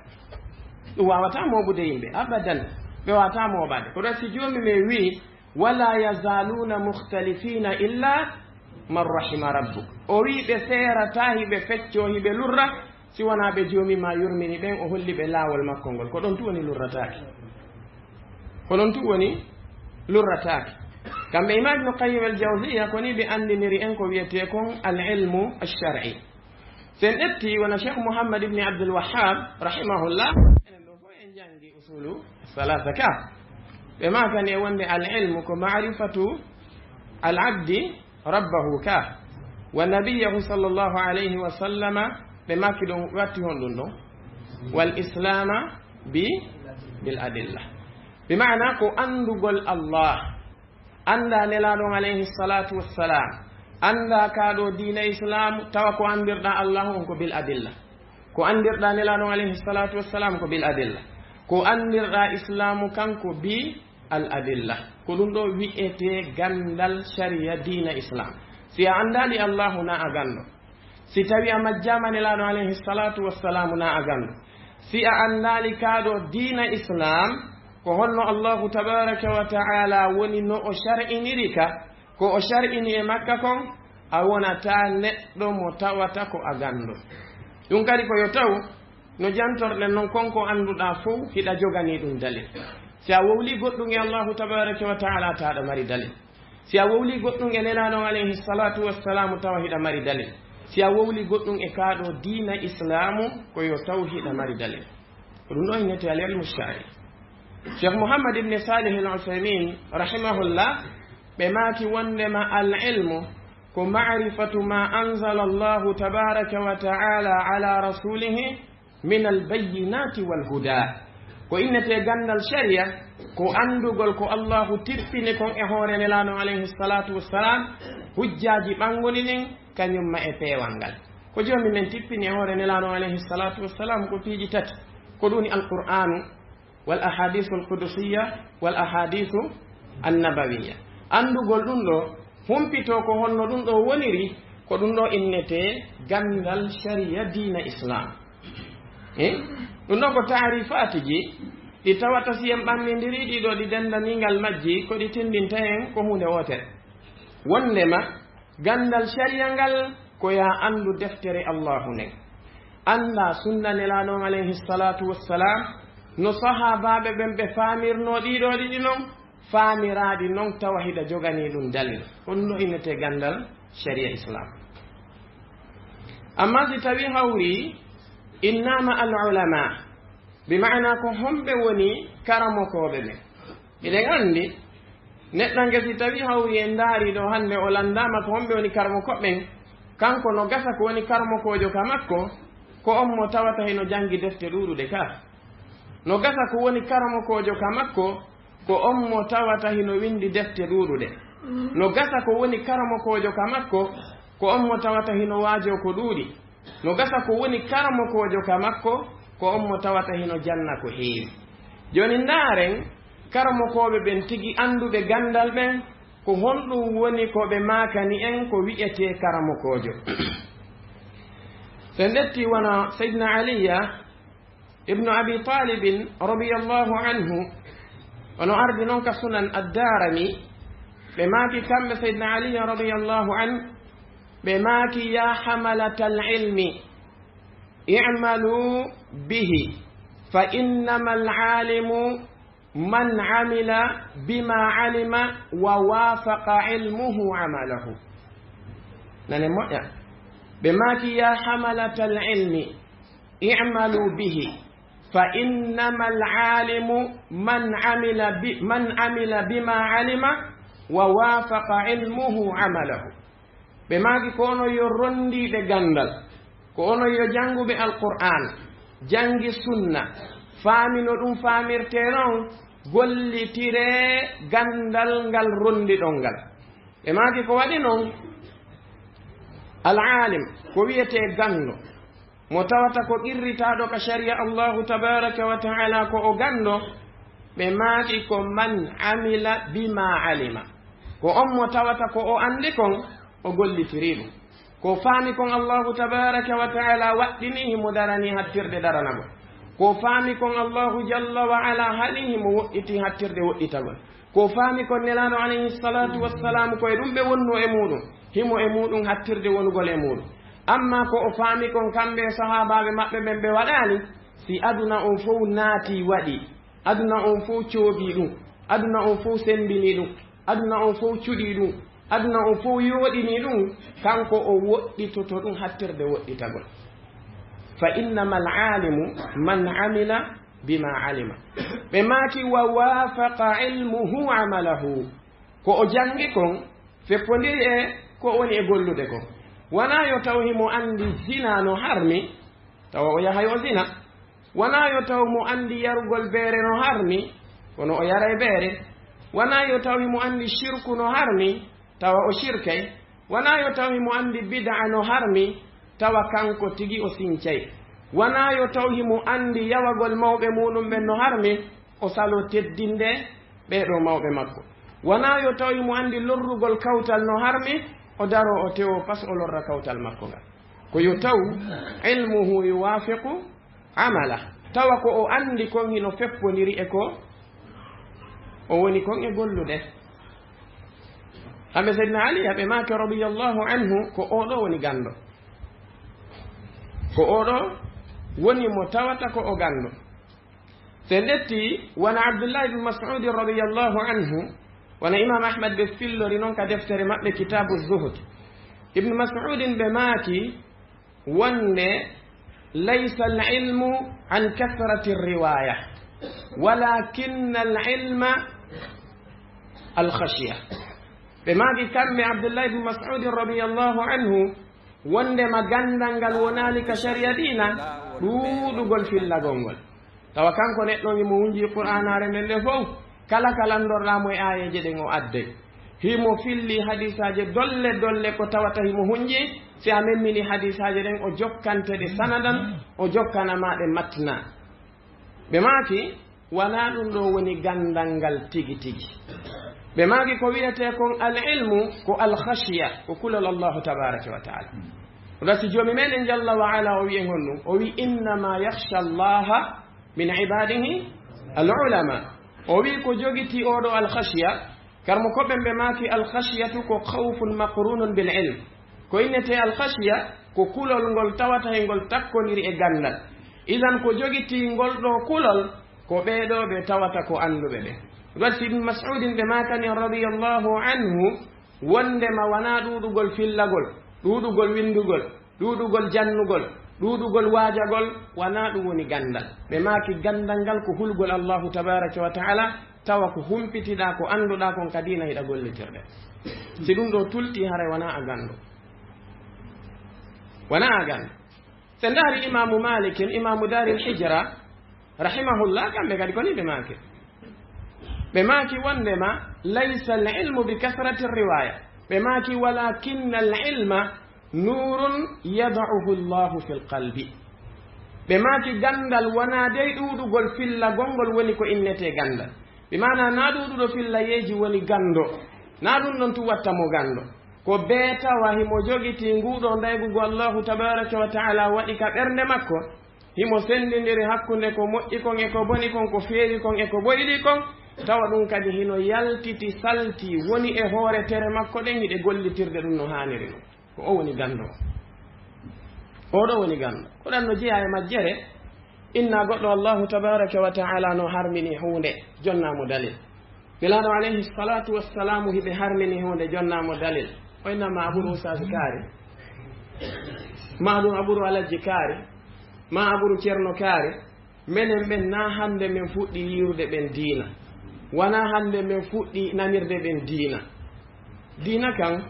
Ɗum waawataa mooɓude yimɓe abadan. Ɓe waawataa mooɓaade. Ko ɗum si Joomi men wi'i, "Wala yazaluna mukhtalifina illa man rahima rabbuk." O wi'i ɓe seerataa, hiɓe feccoo, hiɓe lurra, si wonaa ɓe Joomi maa yurmini ɓen, o holli ɓe laawol makko ngol. Ko ɗon tun woni lurrataake. Ko ɗon tun woni lurrataake. Kamɓe Imam Ibnu Qayyim al-Jawziyya, ko nii ɓe anndiniri en ko wiyetee kon al-ilmu ash-shar'i. Si en ƴetti wona Cheikh Muhammad ibn Abdul Wahhab, rahimahullah, enen ɗoo fof en janngi usulu salasa ka. Ɓe maakani e wonde al-ilmu ko ma'rifatu al-abdi rabbahu ka, wa nabiyyahu sallallahu alayhi wa sallama, ɓe maaki ɗon watti honɗum ɗon? Wal islama bi, bil adilla. Bi maana ko anndugol Allah, anndaa Nelaaɗo on alayhi salatu wassalam, anndaa kaa ɗoo diina Islaamu, tawa ko anndirɗaa Allahu on ko bil adilla. Ko anndirɗaa Nelaaɗo on alayhi salatu wassalam ko bil adilla. Ko anndirɗaa Islaamu kan ko bi al adilla. Ko ɗum ɗoo wi'etee ganndal shariya diina Islaam. Si a anndaali Allahu, na a ganndo. Si tawii a majjaama Nelaaɗo alayhi salatu wassalam, na a ganndo. Si a anndaali kaa ɗoo diina Islaam, ko honno Allahu tabaraka wa ta'ala woni no o shar'iniri ka, ko o shar'ini e makka kon, a wonataa neɗɗo mo tawata ko a ganndo. Ɗum kadi ko yo taw, no jantorɗen non, kon ko annduɗaa fow, hiɗa joganii ɗum dalil. Si a wowlii goɗɗum e Allahu tabaraka wa ta'ala, tawa aɗa mari dalil. Si a wowlii goɗɗum e Nelaaɗo on alayhi salatu wassalam, tawa hiɗa mari dalil. Si a wowlii goɗɗum e kaa ɗoo diina Islaamu, ko yo taw hiɗa mari dalil. Ɗum ɗo innete al ilmu shari. Cheikh Mouhammad ibn Salih al Uthaymin rahimahullah, ɓe maaki wondema al ilmu ko ma'rifatu ma anzala Allahu tabaraka wa ta'ala ala rasulihi min al bayyinati wal huda. Ko innete gandal sharia, ko andugol ko Allahu tippini kon e hoore Nelaɗo alayhi salatu wassalam, hujjaji ɓanngudi ɗin, kañum ma e peewal ngal. Ko Joomi men tippini e hoore Nelaɗo alayhi salatu wassalam ko piiji tati, ko ɗum woni Alqur'anu, wal ahadisu alqudusiya, wal ahadisu annabawiyya. Anndugol ɗum ɗo, humpito ko honno ɗum ɗo woniri, ko ɗum ɗo innete ganndal sharia diina Islam. Eh? Ɗum ɗo ko taarifaatiji ɗi tawata si en ɓannindiri ɗiɗo ɗi denndaningal majji ko ɗi tinndinta en ko huunde wootere. Wondema, ganndal sharia ngal ko ya anndu deftere Allahu nden. Annda sunna Nelaɗo on alayhi salatu wassalam, no sahaabaaɓe ɓen ɓe faamirno ɗiɗo ɗiɗi non, faamiraaɗi non tawa hiɗa jogani ɗum dalil. Ɗum no innete ganndal sharia Islam. Amma si tawi hawri innama al ulama, bi ma'ana ko homɓe woni karamokooɓe ɓen? Eɗen anndi neɗɗanke si tawi hawri en ndaari ɗo hannde o lanndaama ko homɓe woni karamokooɓe ɓen, kanko no gasa ko woni karamokoojo ka makko, ko on mo tawata hino janngi defte ɗuuɗuɗe ka. No gasa ko woni karamokoojo ka makko, ko on mo tawata hino winndi defte ɗuuɗuɗe. No gasa ko woni karamokoojo ka makko, ko on mo tawata hino waajoo ko ɗuuɗi. No gasa ko woni karamokoojo ka makko, ko on mo tawata hino janna ko heewi. Jooni ndaaren karamokooɓe ɓen tigi annduɓe ganndal ɓen, ko honɗum woni ko ɓe maakani en ko wi'etee karamokoojo. So en ƴetti wano Sayyidina Aliya ibnu Abi Talibin radiyallahu anhu, ono ardi non ka Sunan Ad-Darimi, ɓe maaki kamɓe Sayyidina Aliya radiyallahu anhu, ɓe maaki, "Ya hamalatal ilmi, i'malu bihi, fa innamal alimu man amila bima alima wa wafaqa ilmuhu amalahu." Nane moƴƴa. Ɓe maaki, "Ya hamalatal ilmi, i'malu bihi, fa innamal alimu man amila bi-, man amila bima alima wa wafaqa ilmuhu amalahu." Ɓe maaki, "Ko onon yo ronndiiɓe ganndal, ko onon yo jannguɓe Alqur'aan, janngi sunna, faami no ɗum faamirtee non, gollitiree ganndal ngal ronndiɗon ngal." Ɓe maaki, "Ko waɗi non, al-aalim, ko wi'etee ganndo, mo tawata ko qirritaaɗo ka sharia Allahu tabaraka wa ta'ala ko o ganndo," ɓe maaki, "Ko man amila bima alima, ko on mo tawata ko o anndi kon, o gollitirii ɗum. Ko faami kon Allahu tabaraka wa ta'ala waɗɗinii, himo daranii hattirde daranagol. Ko faami kon Allahu jalla wa ala haɗii, himo woɗɗitii hattirde woɗɗitagol. Ko faami kon Nelaaɗo alayhi salatu wassalam ko e ɗum ɓe wonnoo e muuɗum, himo e muuɗum hattirde wonugol e muuɗum. Amma ko o faami kon kamɓe e sahaabaaɓe maɓɓe ɓen ɓe waɗaali, si aduna on fow naatii waɗii, aduna on fow coobii ɗum, aduna on fow semmbinii ɗum, aduna on fow cuɗii ɗum, aduna on fow yooɗinii ɗum, kanko o woɗɗitoto ɗum hattirde woɗɗitagol. Fa innamal alimu man amila bima alima." Ɓe maaki, "Wa wafaqa ilmuhu amalahu." Ko o janngi kon feppondiri e ko o woni e gollude kon. Wanaa yo taw himo anndi zina no harmi, tawa o yahay o zina. Wanaa yo taw mo anndi yarugol beere no harmi, kono o yaray beere. Wanaa yo taw himo anndi shirku no harmi, tawa o shirkay. Wanaa yo taw himo anndi bid'a no harmi, tawa kanko tigi o sincay. Wanaa yo taw himo anndi yawagol mawɓe muuɗum ɓen no harmi, o saloo teddinde ɓee ɗoo mawɓe makko. Wanaa yo taw himo anndi lorrugol kawtal no harmi, o daroo o tewoo pas o lorra kawtal makko ngal. Ko yo taw ilmuhu yuwafiqu amala, tawa ko o anndi kon hino feppondiri e ko o woni kon e gollude. Kamɓe Seydina Ali, haɓe maaki radiyallahu anhu, ko oo ɗoo woni ganndo. Ko oo ɗoo woni mo tawata ko o ganndo. So en ƴetti, wano Abdullah ibn Mas'ud radiyallahu anhu, wano Imam Ahmad ɓe fillori non ka deftere maɓɓe Kitabu Zuhd. Ibn Mas'udin ɓe maaki wonde ليس العلم عن كثرة الرواية، ولكن العلم الخشية. Ɓe maaki kamɓe Abdullahi ibn Mas'udin radiyallahu anhu, wondema ganndal ngal wonaali ka shari'a diina, ɗuuɗugol fillagol ngol. Tawa kanko neɗɗo on himo hunji Qur'aanaare nden nde fow, kala ka lanndorɗaa mo e aayeeje ɗen o adday. Himo filli hadiisaaje dolle dolle ko tawata himo hunji, si a memmini hadiisaaje ɗen o jokkante ɗe sanadan, o jokkana ma ɗe matna. Ɓe maaki, wanaa ɗum ɗo woni ganndal ngal tigi tigi. Ɓe maaki ko wi'etee kon al ilmu ko al khashiya, ko kulol Allahu tabaraka wa taala. Ɗum si Joomi meɗen jalla wa ala o wi'en honɗum, o wi'i, "Innama yakhsha Allaha min ibadihi al ulama." O wi'i ko jogitii oo ɗo al khashiya, karmo ko ɓen ɓe maaki al khashiyatu ko khawfun maqrunun bil ilm. Ko innetee al khashiya ko kulol ngol tawata e ngol takkondiri e ganndal. Idan ko jogitii ngol ɗo kulol ko ɓee ɗo ɓe tawata ko annduɓe ɓe. Ɗum waɗi si Ibn Mas'udin ɓe maakani radiyallahu anhu wondema wanaa ɗuuɗugol fillagol, ɗuuɗugol winndugol, ɗuuɗugol jannugol, ɗuuɗugol waajagol, wanaa ɗum woni ganndal. Ɓe maaki ganndal ngal ko hulgol Allahu tabaraka wa taala, tawa ko humpitiɗaa, ko annduɗaa kon ka diina hiɗa gollitirde. Si ɗum ɗo tulti haray wanaa a ganndo. Wanaa a ganndo. Sen ndaari Imaamu Maalikin, Imaamu Daaril Hijra, rahimahullah, kamɓe kadi ko ni ɓe maaki. Ɓe maaki wondema, "Laysa al ilmu bi kasrati riwaya." Ɓe maaki, "Walakinna al ilma nurun yada'uhu Allahu fil qalbi." Ɓe maaki, ganndal wanaa dey ɗuuɗugol fillagol ngol woni ko innetee ganndal. Bi maana, naa ɗuuɗuɗo fillayeeji woni ganndo. Naa ɗum ɗon tun watta mo ganndo. Ko bee tawa himo jogitii nguu ɗoo ndaygugol Allahu tabaraka wa taala waɗi ka ɓernde makko, himo senndindiri hakkunde ko moƴƴi kon e ko boni kon, ko feewi kon e ko ɓoyɗi kon, tawa ɗum kadi hino yaltiti, salti, woni e hoore tere makko ɗen, hiɗe gollitirde ɗum no haaniri non. Ko o woni ganndo. Oo ɗoo woni ganndo. Ko ɗan no jeyaa e majjere, inna goɗɗo Allahu tabaraka wa taala no harmini huunde, jonnaa mo dalil. Nelaaɗo alayhi salatu wassalamu hiɓe harmini huunde, jonnaa mo dalil. O inna ma a ɓuru Ustaas Kaari, ma ɗum a ɓuru Alajji Kaari, ma a ɓuru Ceerno Kaari. Menen ɓen, naa hannde men fuɗɗi yiirude ɓen diina. Wanaa hannde men fuɗɗi nanirde ɓen diina. Diina kan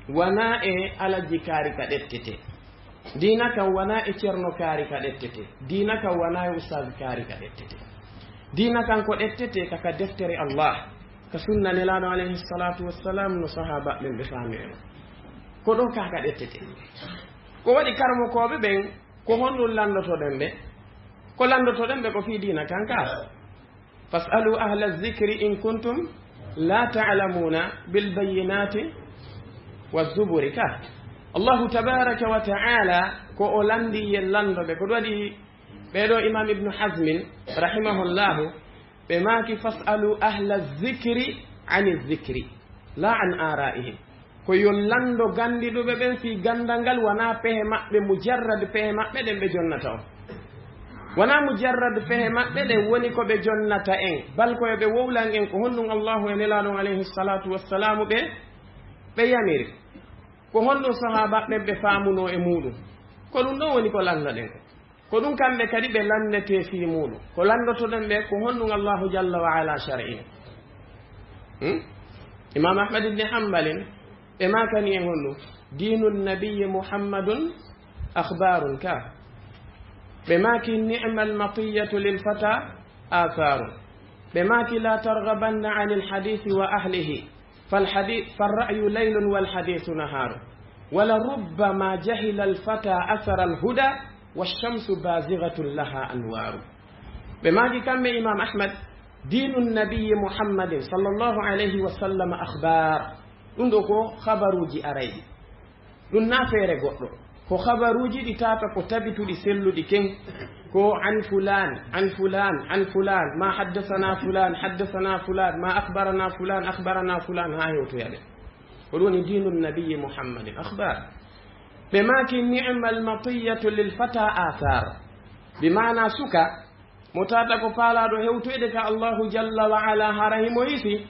wanaa e Alajji Kaari ka ɗettetee. Diina kan wanaa e Ceerno Kaari ka ɗettetee. Diina kan wanaa e Ustaas Kaari ka ɗettetee. Diina kan ko ɗettetee ka, ka deftere Allah, ka sunna Nelaaɗo alayhi salatu wassalam, no sahaaba ɓen ɓe faamiri non. Ko ɗoo ka, ka ɗettetee. Ko waɗi karmokooɓe ɓen, ko honɗum lanndotoɗen ɓe? Ko lanndotoɗen ɓe ko fii diina kan ka. "Fas'alu ahla zikri in kuntum la ta'lamuna bil bayyinati wa zuburi" ka. Allahu tabaraka wa ta'ala ko o lanndii yen lanndo ɓe. Ko ɗum waɗi ɓee ɗoo Imam Ibnu Hazmin, rahimahullahu, ɓe maaki, "Fas'alu ahla zikri ani zikri, la an ara'ihim." Ko yo lanndo ganndiɗuɓe ɓen fii ganndal ngal, wanaa pehe maɓɓe, mujarrad pehe maɓɓe ɗen ɓe jonnata on. Wanaa mujarrad pehe maɓɓe ɗen woni ko ɓe jonnata en, bal ko yo ɓe wowlan en ko honɗum Allahu e Nelaaɗo on alayhi salatu wassalamu ɓe, ɓe yamiri. Ko honɗum sahaaba ɓen ɓe faamunoo e muuɗum? Ko ɗum ɗon woni ko lanndoɗen ko. Ko ɗum kamɓe kadi ɓe lanndetee fii muuɗum. Ko lanndotoɗen ɓe ko honɗum Allahu jalla wa ala shar'ini. Hmm? Imam Ahmad ibn Hanbalin, ɓe maakani en honɗum? "Diinu nabiyyi Muhammadun akhbarun" ka. Ɓe maaki, "Ni'mal matiyatu lil fata atharun." Ɓe maaki, "La targhabanna anil hadisi wa ahlihi." Fal hadi-, fal ra'yu laylun wal hadisu naharu. Wala rubbama jahila al fata athara al huda, wa shamsu bazighatun laha anwaru. Ɓe maaki kamɓe Imam Ahmad, "Diinu nabiyyi Muhammadin sallallahu alayhi wa sallam akhbar." Ɗum ɗo ko habaruuji arayɗi. Ɗum na feere goɗɗo. Ko habaruuji ɗi taata ko tabituɗi selluɗi ken. Ko an fulaan, an fulaan, an fulaan, ma haddasana fulaan, haddasana fulaan, ma akhbarana fulaan, akhbarana fulaan, haa hewtoya ɓe. Ko ɗum woni diinu nabiyyi Muhammadin, akhbar. Ɓe maaki, "Ni'mal matiyatu lil fata athar." Bi maana suka, mo taata ko faalaaɗo hewtoyde ka Allahu jalla wa ala, hara himo hisi,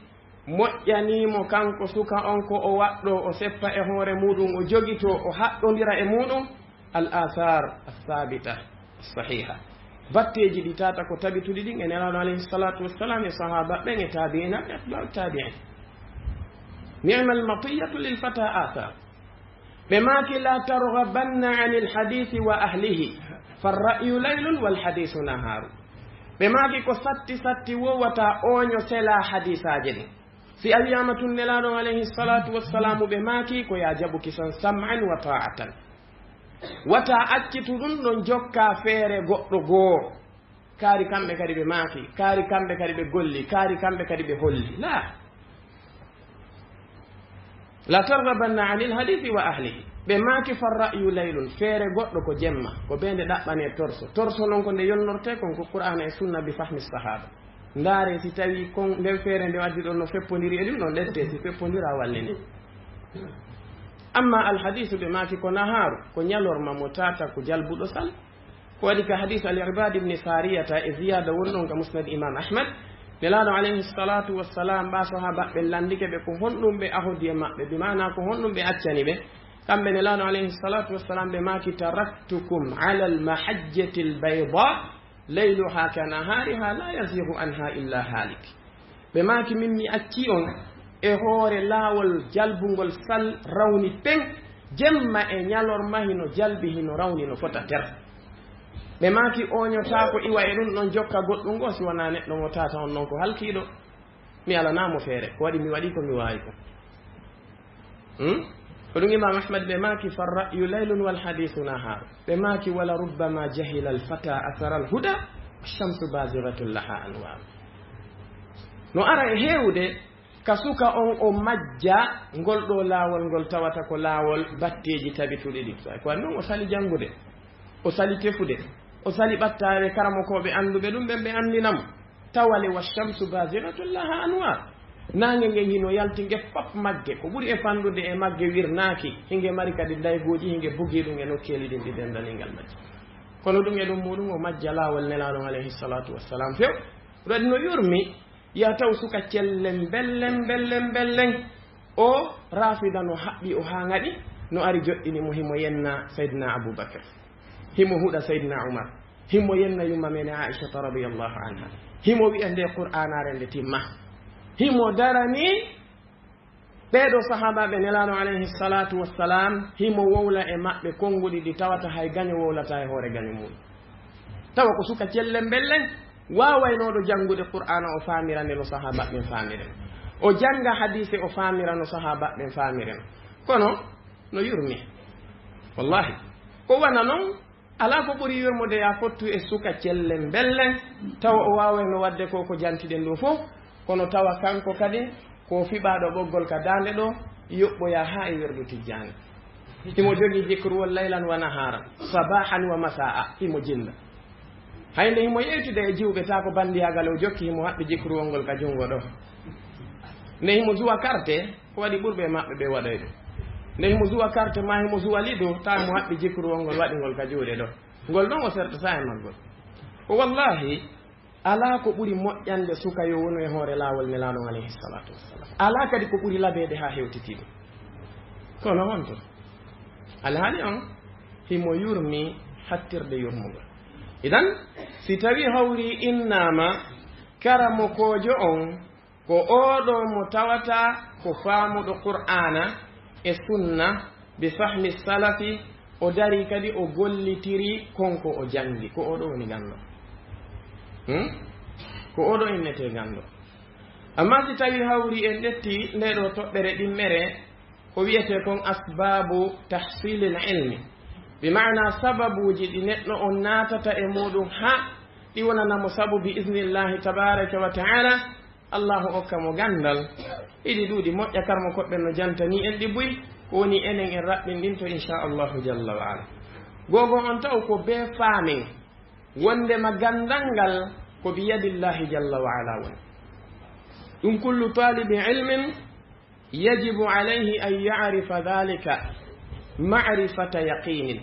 moƴƴanii mo kanko suka on ko o waɗɗoo, o seppa e hoore muuɗum, o jogitoo, o haɗɗondira e muuɗum, al-athar as-sabita as-sahiha. Batteeji ɗi tata ko tabituɗi ɗin e Nelaaɗo alayhi salatu wassalam e sahaba ɓen e tabi'ina e atba'u tabi'in. Ni'mal matiyatu lil fata athar. Ɓe maaki, "La targhabanna anil hadithi wa ahlihi, farra'yu laylun wal hadithu naharu." Ɓe maaki, "Ko satti satti wo wata oño sela hadisaaje ɗin." Si a wiyaama tun Nelaaɗo alayhi salatu wassalamu ɓe maaki, ko ya jaɓu kisan sam'an wa ta'atan. Wata accitu ɗum ɗon jokka feere goɗɗo goo. Kaari kamɓe kadi ɓe maaki, kaari kamɓe kadi ɓe golli, kaari kamɓe kadi ɓe holli. La. La targhabanna anil hadithi wa ahlihi. Ɓe maaki, "Farra'yu laylun", feere goɗɗo ko jemma, ko bee nde ɗaɓɓane torso. Torso non ko nde yonnorte kon ko Qur'aana e Sunna bi fahmi sahaba. Ndaare si tawi kon nden feere nde waddi ɗon no feppondiri e ɗum ɗon ɗette si feppondira walle ni. Amma al hadisu ɓe maaki ko nahaaru, ko ñalorma mo tata ko jalbuɗo sal. Ko waɗi ka hadis al Irbad ibn Sariyata e ziyada won ɗon ka Musnad Imam Ahmad. Nelaaɗo alayhi salatu wassalam ɓa sahaba ɓe landike ɓe ko honɗum ɓe ahodi e maɓɓe, bi maana ko honɗum ɓe accani ɓe. Kamɓe Nelaaɗo alayhi salatu wassalam ɓe maaki, "Taraktukum ala al mahajjati al bayda, layluha ka nahariha la yazighu anha illa halik." Ɓe maaki, "Min mi acci on e hoore laawol jalbungol sal rawni peng, jemma e ñalorma hino jalbi hino rawni no fota ter." Ɓe maaki, "Oñotaako iwa e ɗum ɗon jokka goɗɗum goo si wonaa neɗɗo mo tata on non ko halkiiɗo." Mi alanaamo feere, ko waɗi mi waɗi ko mi waawi ko. Hmm? Ko ɗum Imam Ahmad ɓe maaki, "Farra'yu laylun wal hadithu nahar." Ɓe maaki, "Wala rubbama jahila al fata athara al huda, shamsu bazighatun laha anwar." No ara e heewde ka suka on o majja ngol ɗo laawol ngol tawata ko laawol batteeji tabituɗi ɗi. Ko waɗi noon o sali janngude. O sali tefude, o sali ɓattaare karamokooɓe annduɓe ɗum ɓen ɓe anndina mo. Tawa le, "Wa shamsu bazighatun laha anwar." Naange ngen hino yalti nge fop magge, ko ɓuri e fanɗude e magge wirnaaki, hinge mari kadi ndaygooji, hinge bugii ɗum e nokkeeli ɗin ɗi denndanii ngal majje. Kono ɗum e ɗum muɗum o majja laawol Nelaaɗo alayhi salatu wassalam few. Ɗum waɗi no yurmi, ya taw suka cellen bellen bellen bellen. O raafida no haɓɓi o haa ngaɗi, no ari joɗɗini mo himo yenna Sayyidina Abu Bakr. Himo huɗa Sayyidina Umar. Himo yenna yumma men Aishata radiyallahu anha. Himo wi'a nde Qur'aanaare nde timma. Himo darani ɓeeɗo sahaabaaɓe Nelaaɗo alayhi salatu wassalam, himo wowla e maɓɓe konnguɗi ɗi tawata hay gaño wowlata e hoore gaño mum. Tawa ko suka cellen bellen, waawaynooɗo janngude Qur'aana o faamira nde no sahaabaaɓe ɓen faamiri no. O jannga hadiise o faamira no sahaabaaɓe ɓen faamiri no. Kono no yurmi. Wallahi. Ko wana non, alaa ko ɓuri yurmude ya fottu e suka cellen bellen, tawa o waawayno waɗde ko ko jantiɗen ɗum fof, kono tawa kanko kadi ko fiɓaaɗo ɓoggol ka daande ɗo, yoɓɓoya haa e wirdu tijjaani. Himo jogii jikruwol laylan wa naharan, sabahan wa masa'a, himo jinda. Hay nde himo yewtida e jiwɓe, taa ko bandiyaagal o jokki, himo haɓɓi jikruwol ngol ka junngo ɗo. Nde himo zuwa karte, ko waɗi ɓurɓe e maɓɓe ɓe waɗoy ɗum. Nde himo zuwa karte, ma himo zuwa lido, taa himo haɓɓi jikruwol ngol, waɗi ngol ka juuɗe ɗo. Ngol ɗon o sertata e maggol. Ko wallahi, alaa ko ɓuri moƴƴande suka yo wonu e hoore laawol Nelaaɗo alayhi salatu wassalam. Alaa kadi ko ɓuri labeede haa hewtiti ɗum. Kono honto? Alhaali on himo yurmi hattirde yurmugol. Idan, si tawi hawri innaama karamokoojo on ko ooɗo mo tawata ko faamuɗo Qur'aana e Sunna bi fahmi salafi, o dari kadi o gollitiri kon ko o janngi, ko ooɗo woni ganndo. Hmm? Ko ooɗo innetee ganndo. Amma si tawi hawri en ƴetti nde ɗo toɓɓere ɗimmere, ko wiyetee kon asbabu tahsilil ilmi, bi maana sababuuji ɗi neɗɗo on naatata e muɗum haa ɗi wonana mo sabu bi iznillahi tabaraka wa ta'ala, Allahu okka mo ganndal. Iɗi ɗuuɗi moƴƴa, karmo koɓɓen no jantani en ɗi buy, ko woni enen en raɓɓin ɗin to, insha Allahu jalla wa ala. Gogo on taw ko bee faamen wondema ganndal ngal ko bi yadillahi jalla wa ala woni. Ɗum kullu talibi ilmin yajibu alayhi an ya'rifa dhalika ma'rifata yaqinin.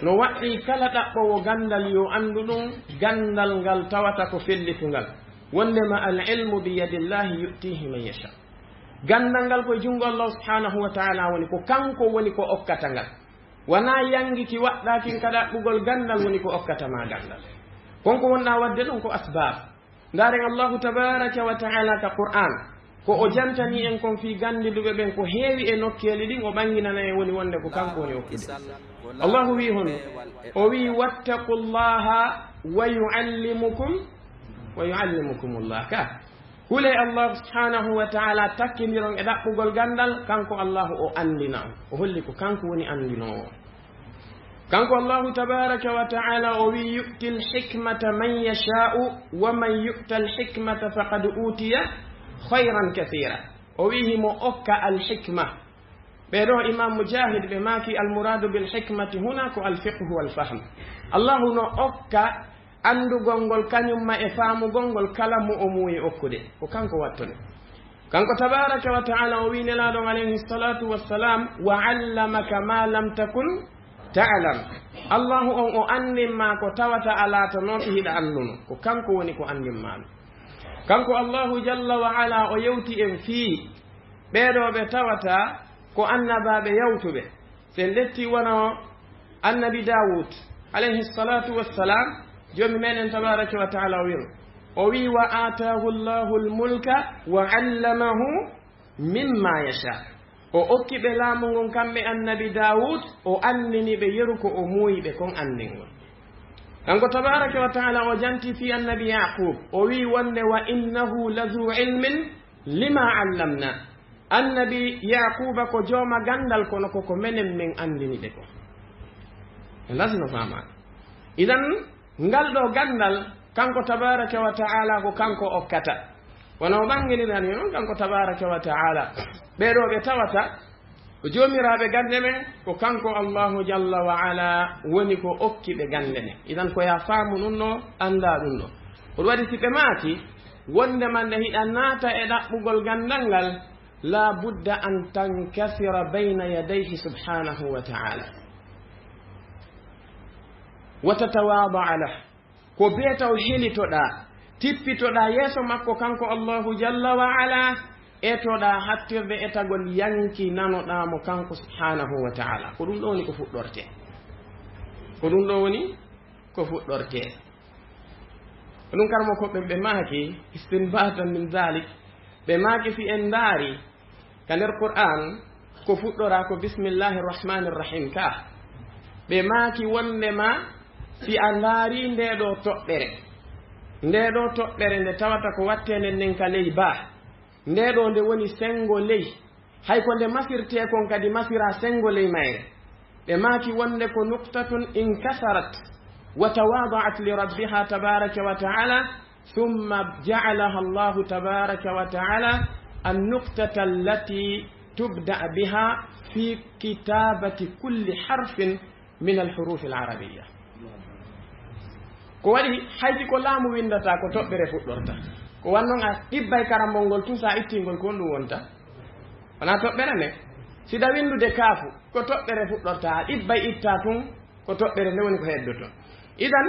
No waɗɗii kala ɗaɓɓoowo ganndal yo anndu ɗum, ganndal ngal tawata ko fellitungal. Wondema al ilmu bi yadillahi yu'tihi man yasha. Ganndal ngal koye junngo Allah subhanahu wa ta'ala woni, ko kanko woni ko okkata ngal. Wanaa yanngi ki waɗɗaa kin ka ɗaɓɓugol ganndal woni ko okkata ma ganndal. Kon ko wonɗaa waɗde ɗon ko asbaab. Ndaaren Allahu tabaaraka wa ta'ala ka Qur'aan, ko o jantani en kon fii ganndiduɓe ɓen ko heewi e nokkeeli ɗin, o ɓanginana en woni wonde ko kanko woni okkude. Allahu wi'i hono, o wi'i, "Wattaqullaha wa yu'allimukum, wa yu'allimukumullah." Ka, hulee Allah subhanahu wa ta'ala, takkindiron e ɗaɓɓugol ganndal, kanko Allahu o anndina on. O holli ko kanko woni anndinoowo. Kanko Allahu tabaaraka wa ta'ala o wi'i, "Yu'til hikmata man yasha'u, wa man yu'tal hikmata faqad utiya khayran kathira." O wi'i himo okka al hikma. Ɓe ɗo Imam Mujahid ɓe maaki, "Al muradu bil hikmati huna ko al fiqhu wal fahm." Allahu no okka anndugol ngol kañum ma e faamugol ngol kala mo o muuyi okkude. Ko kanko wattode. Kanko tabaaraka wa ta'ala o wi'i Nelaaɗo on alayhi salatu wassalam, "Wa 'allamaka ma lam takun ta'lam." Allahu on o anndin ma ko tawata a laatanooki hiɗa annduno. Ko kanko woni ko anndin ma ɗum. Kanko Allahu jalla wa ala o yewti en fii ɓee ɗoo ɓe tawata ko annabaaɓe yawtuɓe. Si en ƴetti wano annabi Daawud, alayhi salatu wassalam, Joomi meɗen tabaaraka wa ta'ala o wi'i, o wi'i, "Wa aataahu Allahu al-mulka wa 'allamahu mimma yasha." O okki ɓe laamu ngun kamɓe annabi Daawud, o anndini ɓe yeru ko o muuyi ɓe kon anndingol. Kanko tabaaraka wa ta'ala o janti fii annabi Yaqub, o wi'i wonde, "Wa innahu lazu ilmin lima 'allamna." Annabi Yaquba ko jooma ganndal, kono ko ko menen men anndini ɓe ko. Lasno faamaade. Idan, ngal ɗo ganndal, kanko tabaaraka wa ta'ala ko kanko okkata. Wano o ɓanginirani on, kanko tabaaraka wa ta'ala. Ɓee ɗoo ɓe tawata ko joomiraaɓe gannde men, ko kanko Allahu jalla wa ala woni ko okki ɓe gannde men. Idan, ko yaa faamu ɗum ɗo, anndaa ɗum ɗo. Ko ɗum waɗi si ɓe maaki, wonde ma nde hiɗa naata e ɗaɓɓugol ganndal ngal, la budda an tankasira bayna yadayhi subhanahu wa ta'ala. Wa tatawaada'a lah. Ko bee taw helitoɗaa, tippitoɗaa yeeso makko kanko Allahu jalla wa ala, etoɗaa hattirde etagol yankinanoɗaa mo kanko subhanahu wa ta'ala. Ko ɗum ɗo woni ko fuɗɗortee. Ko ɗum ɗo woni ko fuɗɗortee. Ko ɗum karmo ko ɓe, ɓe maaki, istinbatan min dalik, ɓe maaki si en ndaari ka nder Qur'an, ko fuɗɗoraa ko bismillahir rahmanir rahim ka. Ɓe maaki wonde ma, si a ndaari ndee ɗoo toɓɓere, ndee ɗoo toɓɓere nde tawata ko wattee nden nden ka ley baa, ndee ɗoo nde woni senngo ley, hay ko nde masirtee kon kadi masiraa senngo ley mayre. Ɓe maaki wonde ko nuqtatun inkasarat wa tawada'at li rabbiha tabaraka wa ta'ala, thumma ja'alaha Allahu tabaraka wa ta'ala an-nuqtata allati tubda biha fi kitabati kulli harfin min al-huruf al-arabiyya. Ko waɗi haydi ko laamu winndata ko toɓɓere fuɗɗorta. Ko wannon a ɗibbay karambol ngol tun sa ittingol ko honɗum wonta? Wonaa toɓɓere nde. Si ɗa winndude kaafu, ko toɓɓere fuɗɗorta, a ɗibbay itta tun, ko toɓɓere nde woni ko heddoto. Idan,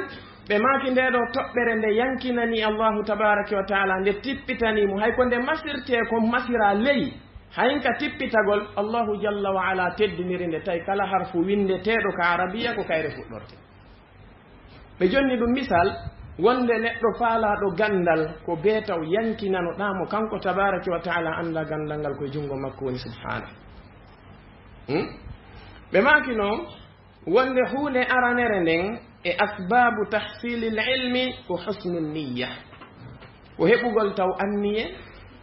ɓe maaki ndee ɗoo toɓɓere nde yankinanii Allahu tabaraka wa ta'ala, nde tippitanii mo, hay ko nde masirtee ko masiraa ley, hayin ka tippitagol, Allahu jalla wa ala teddiniri nde, tawi kala harfu winndeteeɗo ka arabiya ko kayre fuɗɗorte. Ɓe jonni ɗum misal, wonde neɗɗo faalaaɗo ganndal, ko bee taw yankinanoɗaa mo kanko tabaraka wa ta'ala, annda ganndal ngal koye junngo makko woni subhanahu. Hmm? Ɓe maaki noon, wonde huunde aranere nden e asbaabu tahsilil ilmi ko husnun niyya. Ko heɓugol taw anniye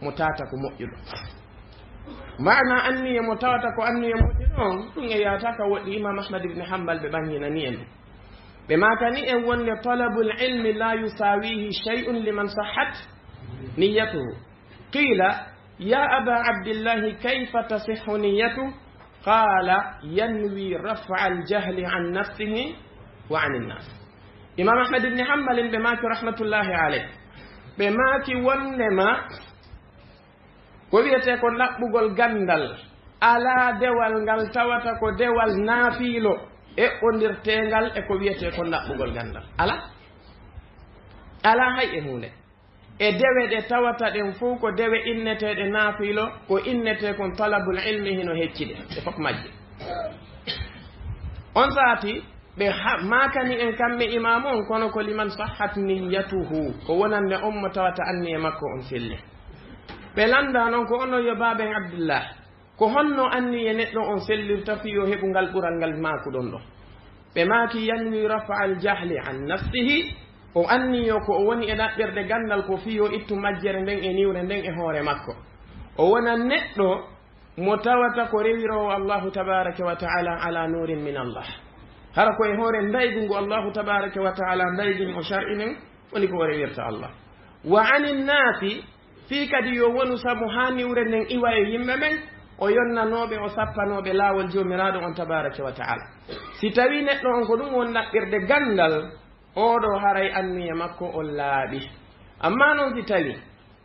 mo tawata ko moƴƴuɗo. Maana anniye mo tawata ko anniye moƴƴuɗo on, ɗum e yaata ka woɗɗi Imam Ahmad ibn Hanbal ɓe ɓanginani en. Ɓe maakani en wonde talabul ilmi la yusawihi shay'un liman sahhat niyyatuhu. Qila, ya aba Abdillahi, kayfa tasihhu niyyatuhu? Qala, yanwi raf'al jahli an nafsihi wa anin nas. Imam Ahmad ibn Hanbal en ɓe maaki rahmatullahi alayh. Ɓe maaki wonde ma ko wiyetee ko laɓɓugol ganndal, alaa dewal ngal tawata ko dewal naafiilo eɓɓondirteengal e ko wiyetee ko laɓɓugol ganndal. Alaa? Alaa hay e huunde. E dewe ɗe tawata ɗen fow ko dewe inneteeɗe naafiilo, ko innetee kon talabul ilmi hino hecci ɗe, ɗe fof majje. On saati, ɓe ha-, maakani en kamɓe imaamu on, kono ko liman sahhat niyyatuhu, ko wonande on mo tawata anniye makko on selli. Ɓe lannda non ko onon yo baaben Abdullah, ko honno anniye neɗɗo on sellirta fii yo heɓu ngal ɓural ngal maakuɗon ɗon? Ɓe maaki, yanwi rafa al jahli an nafsihi, o anniyo ko o woni e ɗaɓɓirde ganndal ko fii yo ittu majjere nden e niwre nden e hoore makko. O wona neɗɗo mo tawata ko rewiroowo Allahu tabaraka wa ta'ala ala nurin min Allah. Hara ko e hoore ndaygu ngu Allahu tabaraka wa ta'ala ndaygini o shar'inin, woni ko o rewirta Allah. Wa anin naasi, fii kadi yo wonu sabu haa niwre nden iwa e yimɓe ɓen, o yonnanooɓe, o sappanooɓe laawol Joomiraaɗo on tabaraka wa ta'ala. Si tawii neɗɗo on ko ɗum woni ɗaɓɓirde ganndal, oo ɗoo haray anniye makko on laaɓi. Ammaa non si tawii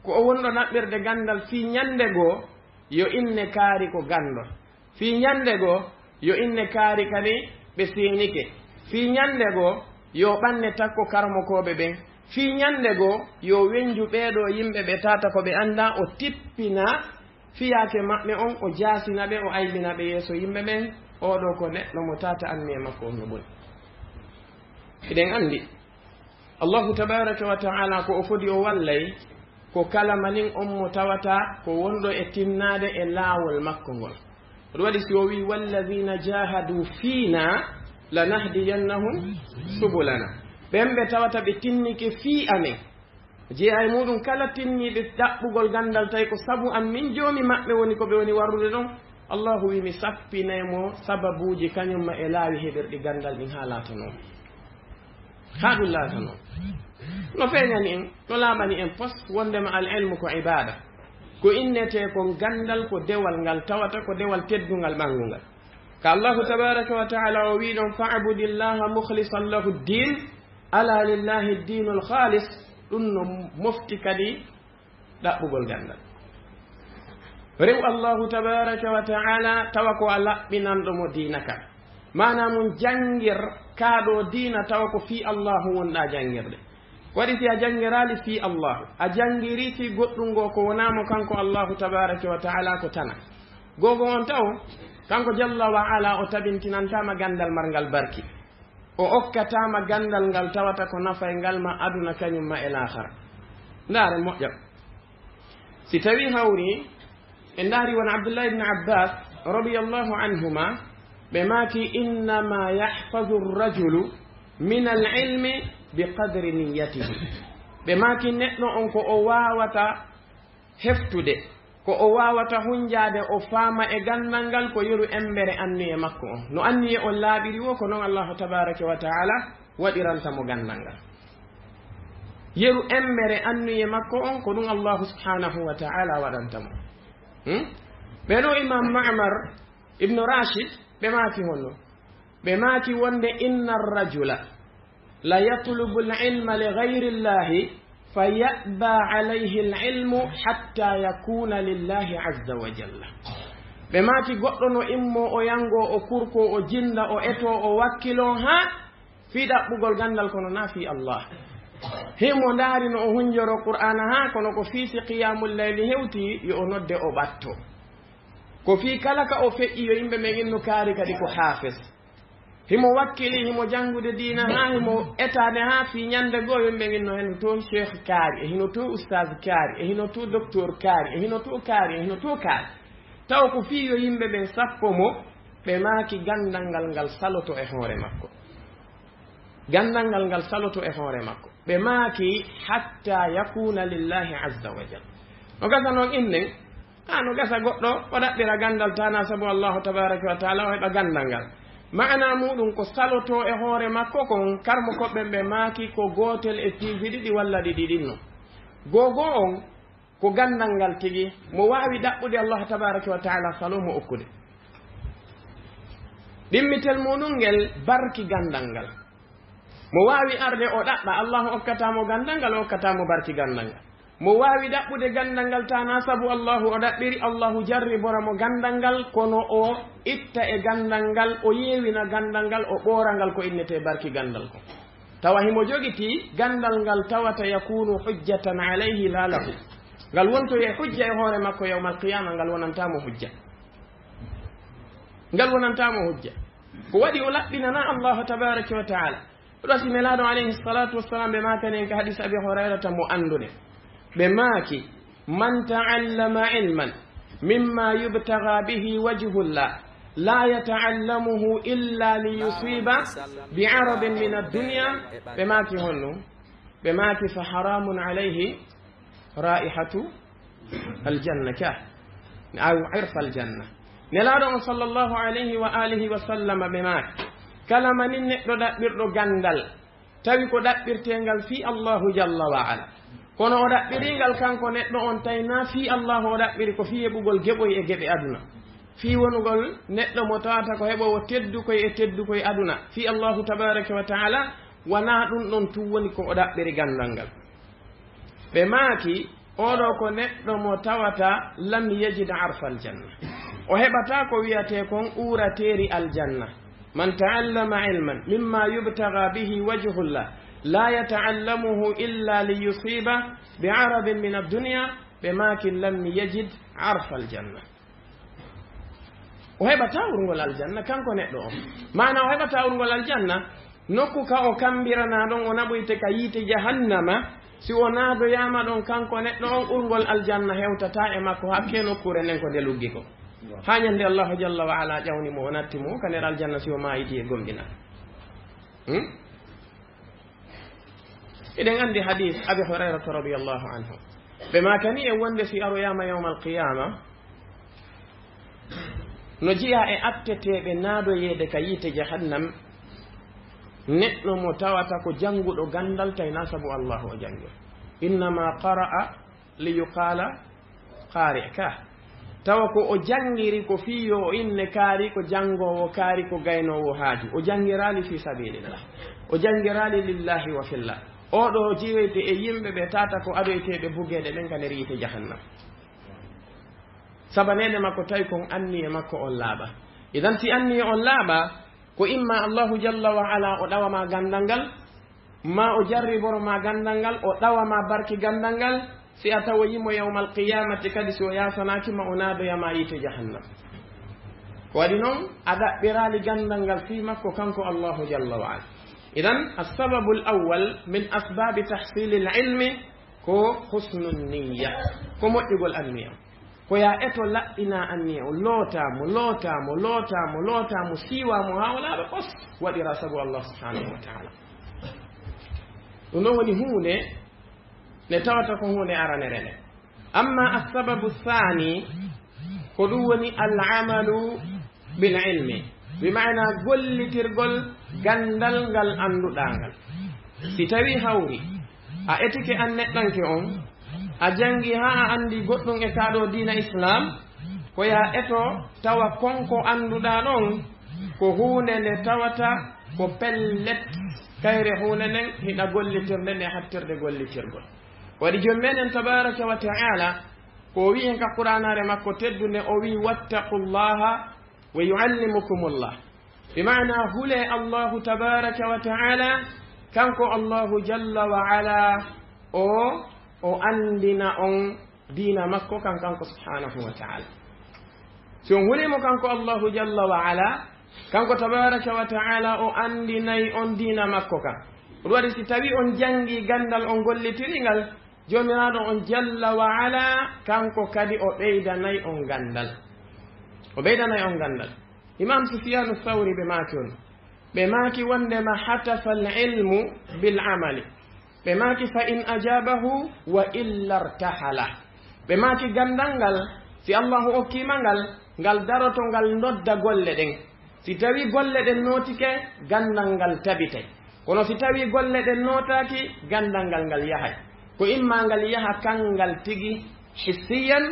ko o wonɗo ɗaɓɓirde ganndal fii ñannde goo, yo inne kaari ko ganndo. Fii ñannde goo, yo inne kaari kadi ɓe seenike. Fii ñannde goo, yo ɓanne takko karamokooɓe ɓen. Fii ñannde goo, yo wennju ɓee ɗoo yimɓe ɓe tata ko ɓe anndaa, o tippina fiyaake maɓɓe on, o jaasina ɓe, o aybina ɓe yeeso yimɓe ɓen. Oo ɗoo ko neɗɗo mo tata anniye makko on no boni. Eɗen anndi, Allahu tabaraka wa ta'ala ko o fodi o wallay, ko kala manin on mo tawata ko wonɗo e tinnaade e laawol makko ngol. Ɗum waɗi si o wii, "Wallazina jahadu fina lanahdiyannahum subulana." Ɓen ɓe tawata ɓe tinnike fii amen. Jeyaa e muɗum kala tinniiɓe ɗaɓɓugol ganndal tawi ko sabu an min Joomi maɓɓe woni ko ɓe woni warrude ɗon. Allahu wii, mi sappinay mo sababuuji kañum ma e laawi heɓirɗi ganndal ɗin haa laatanoo. Haa ɗum laatanoo. No feeñani en, no laaɓani en pos, wonndema al ilmu ko ibaada. Ko innetee kon ganndal, ko dewal ngal tawata ko dewal teddungal ɓanngungal. Ka Allahu tabaraka wa ta'ala o wii ɗon, "Fa'budillaha mukhlisan lahu ddin, ala lillahi ddinul khalis." Ɗum no mofti kadi ɗaɓɓugol ganndal. Rew Allahu tabaraka wa ta'ala tawa ko a laɓɓinanɗo mo diina ka. Maanaa mun, janngir kaa ɗoo diina tawa ko fii Allahu wonɗaa janngirde. Waɗi si a janngiraali fii Allahu, a janngirii fii goɗɗum goo ko wonaa mo kanko Allahu tabaraka wa ta'ala ko tana. Goo goo on taw, kanko jalla wa ala o tabintinantaama ganndal marngal barki. O okkataama ganndal ngal tawata ko nafay ngal ma aduna kañum ma e laakhara. Ndaare moƴƴa. Si tawii hawri, en ndaari won Abdullah ibn Abbas radiyallahu anhuma, ɓe maaki, "Innama yahfazu rajulu min al ilmi bi qadri niyyatihi." Ɓe maaki, neɗɗo on ko o waawata heftude, ko o waawata hunjaade, o faama e ganndal ngal ko yeru embere anniye makko on. No anniye on laaɓiri woo, ko non Allahu tabaraka wa ta'ala waɗiranta mo ganndal ngal. Yeru embere anniye makko on, ko ɗum Allahu subhanahu wa ta'ala waɗanta mo. Hmm? Ɓe ɗoo Imam Ma'mar ibn Rashid, ɓe maaki honno? Ɓe maaki wonde, "Inna rajula la yatlubu al-ilma li ghayri Allahi fa ya'ba alayhi al-ilmu hatta yakuna lillahi azza wa jalla." Ɓe maaki goɗɗo no immo o yango, o kurko, o jinda, o eto, o wakkilo haa fii ɗaɓɓugol ganndal kono naa fii Allah. Himo ndaari no o hunjoro Qur'aana haa kono ko fii si qiyamul layli hewti yo o nodde o ɓatto. Ko fii kala ka o feƴƴi yo yimɓe ɓen innu kaari kadi ko haafis. Himo wakkili, himo janngude diina haa himo etaade haa fii ñannde goo yo yimɓe inno heno to cheikh kaari, e hino to ustaz kaari, e hino to docteur kaari, e hino to kaari, e hino to kaari. Taw ko fii yo yimɓe ɓen sappo mo, ɓe maaki ganndal ngal ngal saloto e hoore makko. Ganndal ngal ngal saloto e hoore makko. Ɓe maaki, "Hatta yakuna lillahi azza wa jalla." No gasa noon innen, a no gasa goɗɗo o ɗaɓɓira ganndal tana sabu Allahu tabaraka wa ta'ala o heɓa ganndal ngal. Maana muɗum ko saloto e hoore makko kon, karmo koɓɓe ɓe maaki ko gootel e piiji ɗiɗi walla ɗiɗi ɗin no. Gogo on, ko ganndal ngal tigi, mo waawi ɗaɓɓude Allah tabaraka wa ta'ala salo mo okkude. Ɗimmitel muɗum ngel barki ganndal ngal. Mo waawi arde o ɗaɓɓa, Allahu okkata mo ganndal ngal, o okkata mo barki ganndal ngal. Mo waawi ɗaɓɓude ganndal ngal tana sabu Allahu o ɗaɓɓiri, Allahu jarribora mo ganndal ngal, kono o itta e ganndal ngal, o yeewina ganndal ngal, o ɓoora ngal ko innetee barki ganndal ko. Tawa himo jogiti ganndal ngal tawata yakunu hujjatan alayhi la lahu. Ngal wontoye hujja e hoore makko yawmal qiyama, ngal wonanta mo hujja. Ngal wonanta mo hujja. Ko waɗi o laɓɓinanaa Allahu tabaraka wa taala? Ɗo si Nelaaɗo alayhi salatu wassalam ɓe maakani en ka hadis Abi Hurayrata mo annduɗen. Ɓe maaki, "Man ta'allama ilman mimma yubtaga bihi wajhullah la yata'allamuhu illa li yusiba bi aradin min ad-dunya." Ɓe maaki honno? Ɓe maaki, "Fa haramun alayhi raihatu aljanna ka, aw irfa aljanna." Nelaaɗo on sallallahu alayhi wa alihi wa sallama ɓe maaki, kala manin neɗɗo ɗaɓɓirɗo ganndal, tawi ko ɗaɓɓirteengal fii Allahu jalla wa ala, kono o ɗaɓɓiringal kanko neɗɗo on tawi na fii Allahu o ɗaɓɓiri, ko fii heɓugol geɓoy e geɓe aduna, fii wonugol neɗɗo mo tawata ko heɓoowo teddukoy e teddukoy aduna, fii Allahu tabaraka wa taala, wanaa ɗum ɗon tun woni ko o ɗaɓɓiri ganndal ngal. Ɓe maaki, oɗo ko neɗɗo mo tawata lam yajid arfa aljanna. O heɓataa ko wi'atee kon uurateeri aljanna. "Man ta'allama ilman mimma yubtaga bihi wajhullah la yata'allamuhu illa li yusiba bi aradin min ad-dunya." Ɓe maaki, "Lam yajid arfa aljanna." O heɓataa urngol aljanna, kanko neɗɗo on. Maana o heɓataa urngol aljanna, nokku ka o kambiranaa ɗon, o naɓoyte ka yiite jahannama, si o naadoyaama ɗon kanko neɗɗo on, urngol aljanna hewtataa e makko, hakkee nokkuure nden ko nde luggi ko. Haa ñande Allahu jalla wa ala ƴawni mo, o natti mo ka nder aljanna si o maayiti e gomɗinal. Hmm? Eɗen anndi hadis Abi Hurayrata radiyallahu anhu. Ɓe maakani en wonde si aroyaama yawmal qiyaama, no jiyaa e atteteeɓe naadoyeede ka yiite jahannam, neɗɗo mo tawata ko jannguɗo ganndal tawi na sabu Allahu o janngi. Innama qara'a li yuqala qari ka. Tawa ko o janngiri ko fii yo o inne kaari, ko janngoowo kaari, ko gaynoowo haaju. O janngiraali fii sabilillah. O janngiraali lillahi wa fillah. Oɗo jiweyte e yimɓe ɓe tata ko adoyteeɓe bugeede ɓen ka nder yiite jahannam. Sabaneede makko tawi kon anniye makko on laaɓa. Idan si anniye on laaɓa, ko imma Allahu jalla wa ala o ɗawama ganndal ngal, ma o jarriboro ma ganndal ngal, o ɗawa ma barki ganndal ngal, si a tawoyi mo yawmal qiyamati kadi, si o yaafanaaki ma, o naadoya ma yiite jahannam. Ko waɗi noon, a ɗaɓɓiraali ganndal ngal fii makko kanko Allahu jalla wa ala. Idan, assababu al-awwal min asbabi tahsili al-ilmi ko husnu niyya, ko moƴƴugol anniya. Ko yaa eto laɓɓinaa anniya o, lootaa mo, lootaa mo, lootaa mo, lootaa mo, siiwaa mo haa o laaɓa pos, waɗiraa sabu Allah subhanahu wa ta'ala. Ɗum ɗon woni huunde nde tawata ko huunde aranere nde. Amma assababu saani, ko ɗum woni al-amalu bil ilmi, bi maana gollitirgol ganndal ngal annduɗaa ngal. Si tawii hawri a etike an neɗɗanke on, a janngi haa a anndi goɗɗum e kaa ɗoo diina Islaam, ko yaa eto tawa kon ko annduɗaa ɗon ko huunde nde tawata ko pellet, kayre huunde nden hiɗa gollitirnde nde hattirde gollitirgol. Waɗi Joom meɗen tabaaraka wa ta'ala ko o wi'i en ka Qur'aanaare makko teddunde, o wi'i, "Wattaqullaha wa yu'allimukumullah." Bi maana, hulee Allahu tabaaraka wa ta'ala, kanko Allahu jalla wa ala, o, o anndina on diina makko kan, kanko subhanahu wa ta'ala. Si on hulii mo kanko Allahu jalla wa ala, kanko tabaaraka wa ta'ala, o anndinay on diina makko kan. Ɗum waɗi si tawii on janngii ganndal, on gollitiri ngal, Joomiraaɗo on jalla wa ala, kanko kadi o ɓeydanay on ganndal. O ɓeydanay on ganndal. Imam Sufyanu Thawri ɓe maaki on. Ɓe maaki wondema hatafa al-ilmu bil amali. Ɓe maaki fa in ajabahu wa illa irtahala. Ɓe maaki ganndal ngal, si Allahu okkiima ngal, ngal daroto ngal nodda golle ɗen. Si tawii golle ɗen nootike, ganndal ngal tabitay. Kono si tawii golle ɗen nootaaki, ganndal ngal ngal yahay. Ko imma ngal yaha kanngal tigi hissiyan,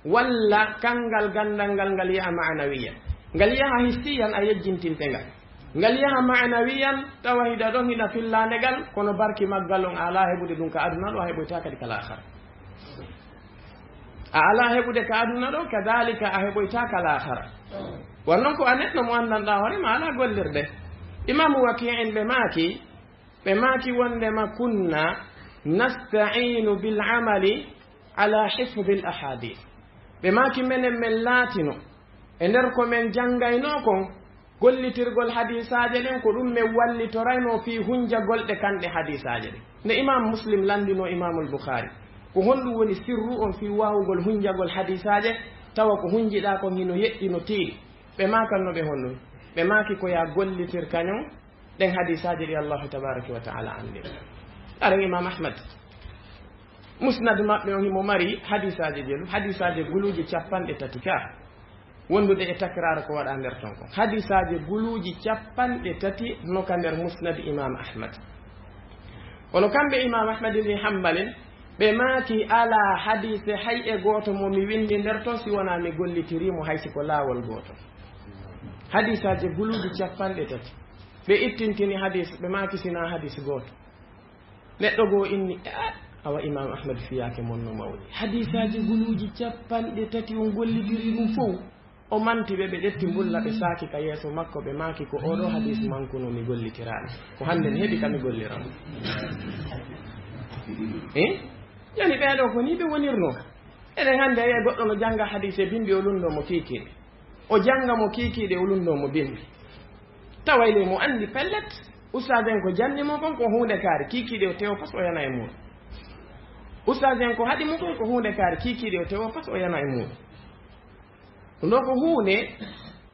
walla kanngal ganndal ngal ngal yaha ma'nawiyan. Ngal yaha hissiyan a yejjintinte ngal. Ngal yaha ma'nawiyan tawa hiɗa ɗon hiɗa fillaande ngal, kono barki maggal on a alaa heɓude ɗum ka aduna ɗo, a heɓoytaa kadi ka laakhara. A alaa heɓude ka aduna ɗo, kadalika a heɓoytaa ka laakhara. Won non ko a neɗɗo mo anndanɗaa hoore ma alaa gollirde. Imaamu Waki'in ɓe maaki, ɓe maaki wondema kunna nasta'inu bil amali ala hifdil ahadith. Ɓe maaki menen men laatino e nder ko men janngaynoo kon, Gollitirgol hadiisaaje ɗen, ko ɗum men wallitoraynoo fii hunjagol ɗe kanɗe hadiisaaje ɗen. Nde Imaam Muslim lanndinoo Imaamul Bukhaari, ko honɗum woni sirru on fii waawugol hunjagol hadiisaaje, tawa ko hunjiɗaa kon hino yeƴƴi no tiiɗi? Ɓe maakanno ɓe honɗum? Ɓe maaki ko yaa gollitir kañum ɗen hadiisaaje ɗi Allaahu tabaaraka wa taala anndiri. Aren Imaam Ahmad, Musnad maɓɓe on himo mari hadiisaaje jelu, hadiisaaje guluuji capanɗe tati ka, wondude e takraar ko waɗaa nder ton kon. Hadiisaaje guluuji capanɗe tati no ka nder Musnad Imaam Ahmad. Kono kamɓe Imaam Ahmad ibn Hanbalin, ɓe maaki alaa hadiise hay e gooto mo mi winndi nder ton si wonaa mi gollitirii mo hay si ko laawol gooto. Hadiisaaje guluuji capanɗe tati. Ɓe ittintini hadiis, ɓe maaki sinaa hadiis gooto. Neɗɗo goo inni, "Eh, awa Imaam Ahmad fiyaake mon no mawni. Hadiisaaji guluuji capanɗe tati on gollitirii ɗum fow." O manti ɓe, ɓe ƴetti mbulla, ɓe saaki ka yeeso makko, ɓe maaki, "Ko oo ɗoo hadiis mankuno mi gollitiraali. Ko hannde mi heɓi ka mi gollira mo." Eh? Yani ɓee ɗoo ko nii ɓe wonirnoo. Eɗen hannde a yi'ay goɗɗo no jannga hadiis e bimbi, o lunndoo mo kiikiiɗe. O jannga mo kiikiiɗe, o lunndoo mo bimbi. Taway le mo anndi pellet, ustaas en ko janni mo kon ko huunde kaari, kiikiiɗe o tewo pas o yana e muuɗum. Ustaas en ko haɗi mo kon ko huunde kaari, kiikiiɗe o tewo pas o yana e muuɗum. Ɗum ɗoo ko huunde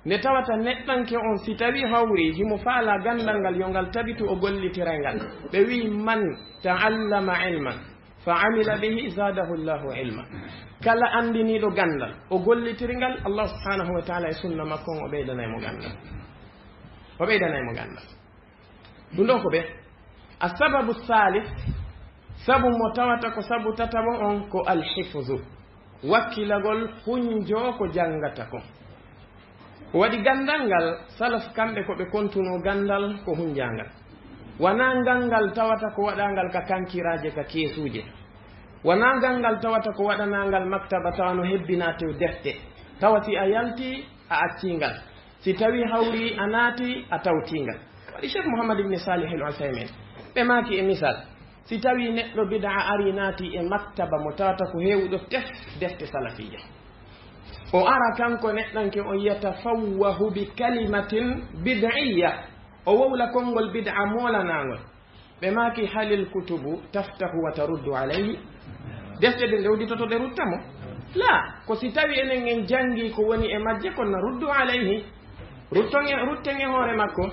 nde tawata neɗɗanke on, si tawii hawri himo faalaa ganndal ngal, yo ngal tabitu, o gollitiray ngal. Ɓe wi'i, "Man ta'allama ilman fa amila bihi zadahu Allahu ilma." Kala anndiniiɗo ganndal, o gollitiri ngal, Allah subhanahu wa ta'ala e sunna makko on, o ɓeydanay mo ganndal. O ɓeydanay mo ganndal. Ɗum ɗoo ko ɓe. As-sababu thalith, sabu mo tawata ko sabu tataɓo on ko al-hifzu, wakkilagol, hunjoo ko janngata kon. Ko waɗi ganndal ngal, salaf kamɓe ko ɓe kontunoo ganndal ko hunjaangal. Wanaa ngal ngal tawata ko waɗaangal ka kankiraaje, ka keesuuje. Wanaa ngal ngal tawata ko waɗanaangal maktaba tawa no hebbinaa tew defte. Tawa si a yaltii, a accii ngal. Si tawii hawri a naati, a tawtii ngal. Waɗi Cheikh Mouhammad ibn Salih al Uthaymin, ɓe maaki e misal, si tawii neɗɗo bid'a arii naati e maktaba mo tawata ko heewuɗo tef defte salafiya, o ara kanko neɗɗanke on yatafawwahu bi kalimatin bid'iyya, o wowla konngol bid'a moolanaangol. Ɓe maaki, "Halil kutubu taftahu wa taruddu alayhi?" Defte ɗin ɗe udditoto ɗe rutta mo? La, ko si tawi enen en janngi ko woni e majje kon, na ruddu alayhi. Rutton e, rutten e hoore makko.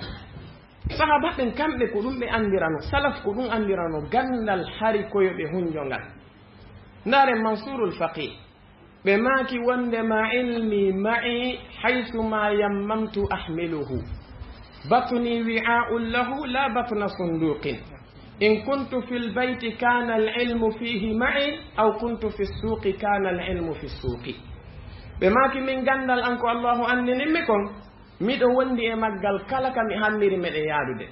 Sahaba ɓen kamɓe ko ɗum ɓe anndirano, salaf ko ɗum anndirano, ganndal hari ko yo ɓe hunjo ngal. Ndaaren Mansurul Faqih. Ɓe maaki wonde ma ilmi ma'i haythu ma yammamtu ahmiluhu. Batni wi'a'un lahu la batna sunduqin. In kuntu fil bayti kana al ilmu fihi ma'i aw kuntu fis suqi kana al ilmu fis suqi. Ɓe maaki min ganndal an ko Allahu anndinin mi kon, miɗo wondi e maggal kala ka mi hammiri meɗe yaadude.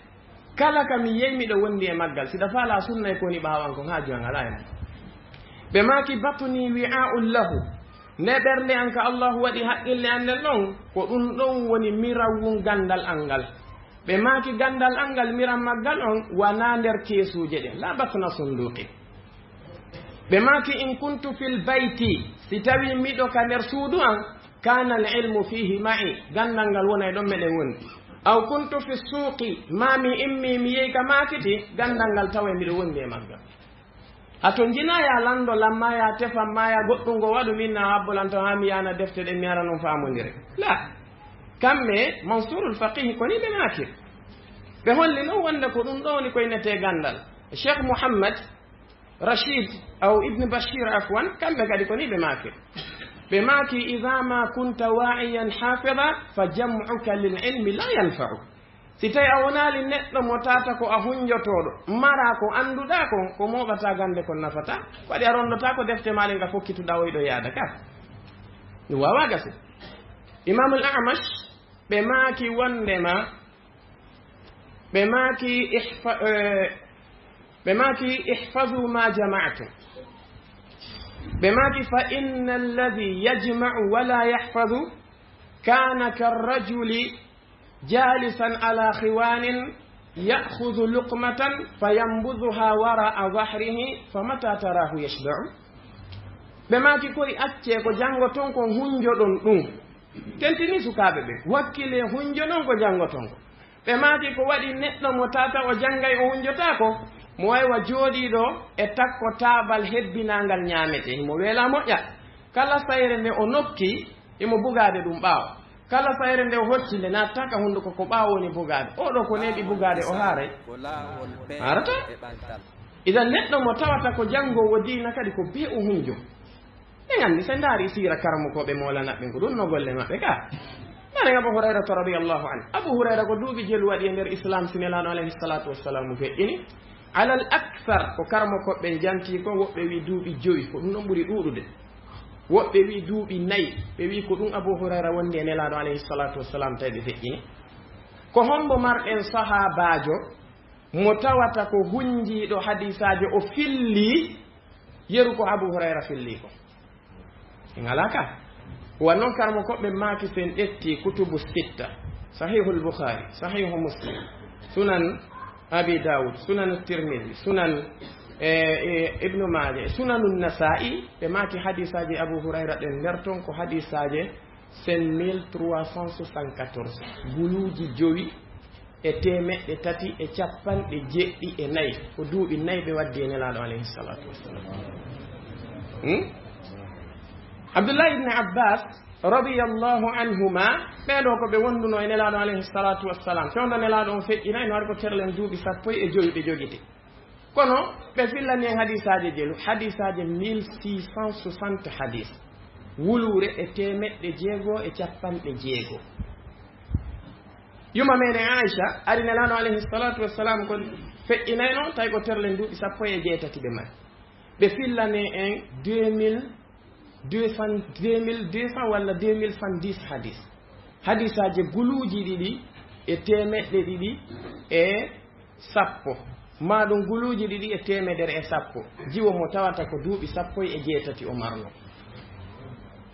Kala ka mi yehi miɗo wondi e maggal, si ɗa faalaa sunna e ko woni ɓaawo an kon, haaju an alaa e mum. Ɓe maaki, "Batni wi'a'un lahu." Nde ɓernde an ka Allahu waɗi haqqille an nden ɗon, ko ɗum ɗon woni mirawun ganndal an ngal. Ɓe maaki, ganndal an ngal, miran maggal on, wanaa nder keesuuje ɗen. La batna sunduqi. Ɓe maaki, "In kuntu fil bayti," si tawii miɗo ka nder suudu an, "kana al ilmu fihi ma'i," ganndal ngal wonay ɗon meɗen wondi. "Aw kuntu fi suuqi," maa mi immii mi yehi ka maakiti, ganndal ngal taway miɗo wondi e maggal. A to njinaa ya lanndo lan, maa ya tefan, maa ya goɗɗum ngo waɗu, min na habbolanto haa mi yana defte ɗen mi ara non faamondire. La. Kamɓe Mansurul Faqih ko ni ɓe maakir. Ɓe holli non wonde ko ɗum ɗo woni ko innetee ganndal. Cheikh Mouhammad Rachid aw Ibn Bachir, afwan, kamɓe kadi ko ni ɓe maaki. Ɓe maaki, "Idha ma kunta wa'iyan hafidha, fa jam'uka lil ilmi la yanfa'u." Si tawi a wonaali neɗɗo mo tata ko a hunjotooɗo, maraa ko annduɗaa kon, ko mooɓataa gannde kon nafataa. Ko waɗi a ronndotaa ko defte maa ɗen ka fokkituɗaa oyɗo yaada ka. Ɗum waawaa gase. Imamul A'mash, ɓe maaki wondema, ɓe maaki ihfa-, eh, ɓe maaki, "Ihfazu ma jama'tum." Ɓe maaki, "Fa inna alladhi yajma'u wa la yahfazu kana karrajuli jalisan ala khiwanin ya'khudhu luqmatan fayanbudhuha wara'a dhahrihi famata tarahu yashba'u." Ɓe maaki, "Kori accee ko janngo ton kon hunjoɗon ɗum." Tentini sukaaɓe ɓe, wakkile hunjo non ko janngoton ko. Ɓe maaki ko waɗi neɗɗo mo tata o janngay o hunjotaako, mo waywa jooɗiiɗo e takko taabal hebbinaangal ñaametee, himo weelaa moƴƴa. Kala sayre nde o nokki, himo bugaade ɗum ɓaawo. Kala sayre nde o hocci nde, naattaa ka hunnduko ko ɓaawo woni bugaade. Oo ɗoo ko neeɓi bugaade, o haaray? Haarataa. Idan neɗɗo mo tawata ko janngoowo diina kadi ko bee o hunjo. En anndi, so ndaari siira karamokooɓe moolanaɓe ko ɗum no golle maɓɓe ka. Maren Abu Hurayrata radiyallahu anhu. Abu Hurayra ko duuɓi jelu waɗi e nder Islam si Nelaaɗo alayhi salatu wassalamu feƴƴini. Alal aksar ko karamokooɓe janti ko, woɓɓe wi duuɓi jowi, ko ɗum ɗon ɓuri ɗuuɗude. Woɓɓe wi duuɓi nayi, ɓe wi ko ɗum Abu Hurayra wondi e Nelaaɗo alayhi salatu wassalam tawi ɓe feƴƴini. Ko hombo marɗen sahaabaajo mo tawata ko hunjiiɗo hadiisaajo, o filli yeru ko Abu Hurayra filli ko? En alaa ka. Wa non karamokooɓe maaki, sen ƴetti kutubu sitta, Sahihul Bukhari, Sahihu Muslim, Sunan Abi Dawud, Sunan Tirmidhi, Sunan, e, e, Ibnu Maaja, e Sunanun Nasa'i, ɓe maaki hadiisaaji Abu Hurayra ɗen nder ton ko hadiisaaje cinq mille trois cent soixante-quatorze, guluuji jowi e teemeɗɗe tati e capanɗe jeeɗiɗi e nayi. Ko duuɓi nayi ɓe waddi e Nelaaɗo alayhi salatu wassalam. Hmm? Abdullah ibn Abbas radiyallahu anhuma, ɓee ɗoo ko ɓe wonduno e Nelaaɗo alayhi salatu wassalam. Fewndo Nelaaɗo on feƴƴinay, no waɗi ko terlen duuɓi sappo e jowi ɓe jogiti. Kono ɓe fillani en hadiisaaje jelu, hadiisaaje mille six cent soixante hadiis. Wuluure e teemeɗɗe jeego e capanɗe jeego. Yuma meɗen Aisha ari Nelaaɗo alayhi salatu wassalam ko feƴƴinayno, tawi ko terlen duuɓi sappo e jeetati ɓe mari. Ɓe fillani en deux mille deux cents, deux mille deux cents walla deux mille cent dix hadiis. Hadiisaaje guluuji ɗiɗi e teemeɗɗe ɗiɗi e sappo, maa ɗum guluuji ɗiɗi e teemedere e sappo, jiwo mo tawata ko duuɓi sappo e jeetati o marno.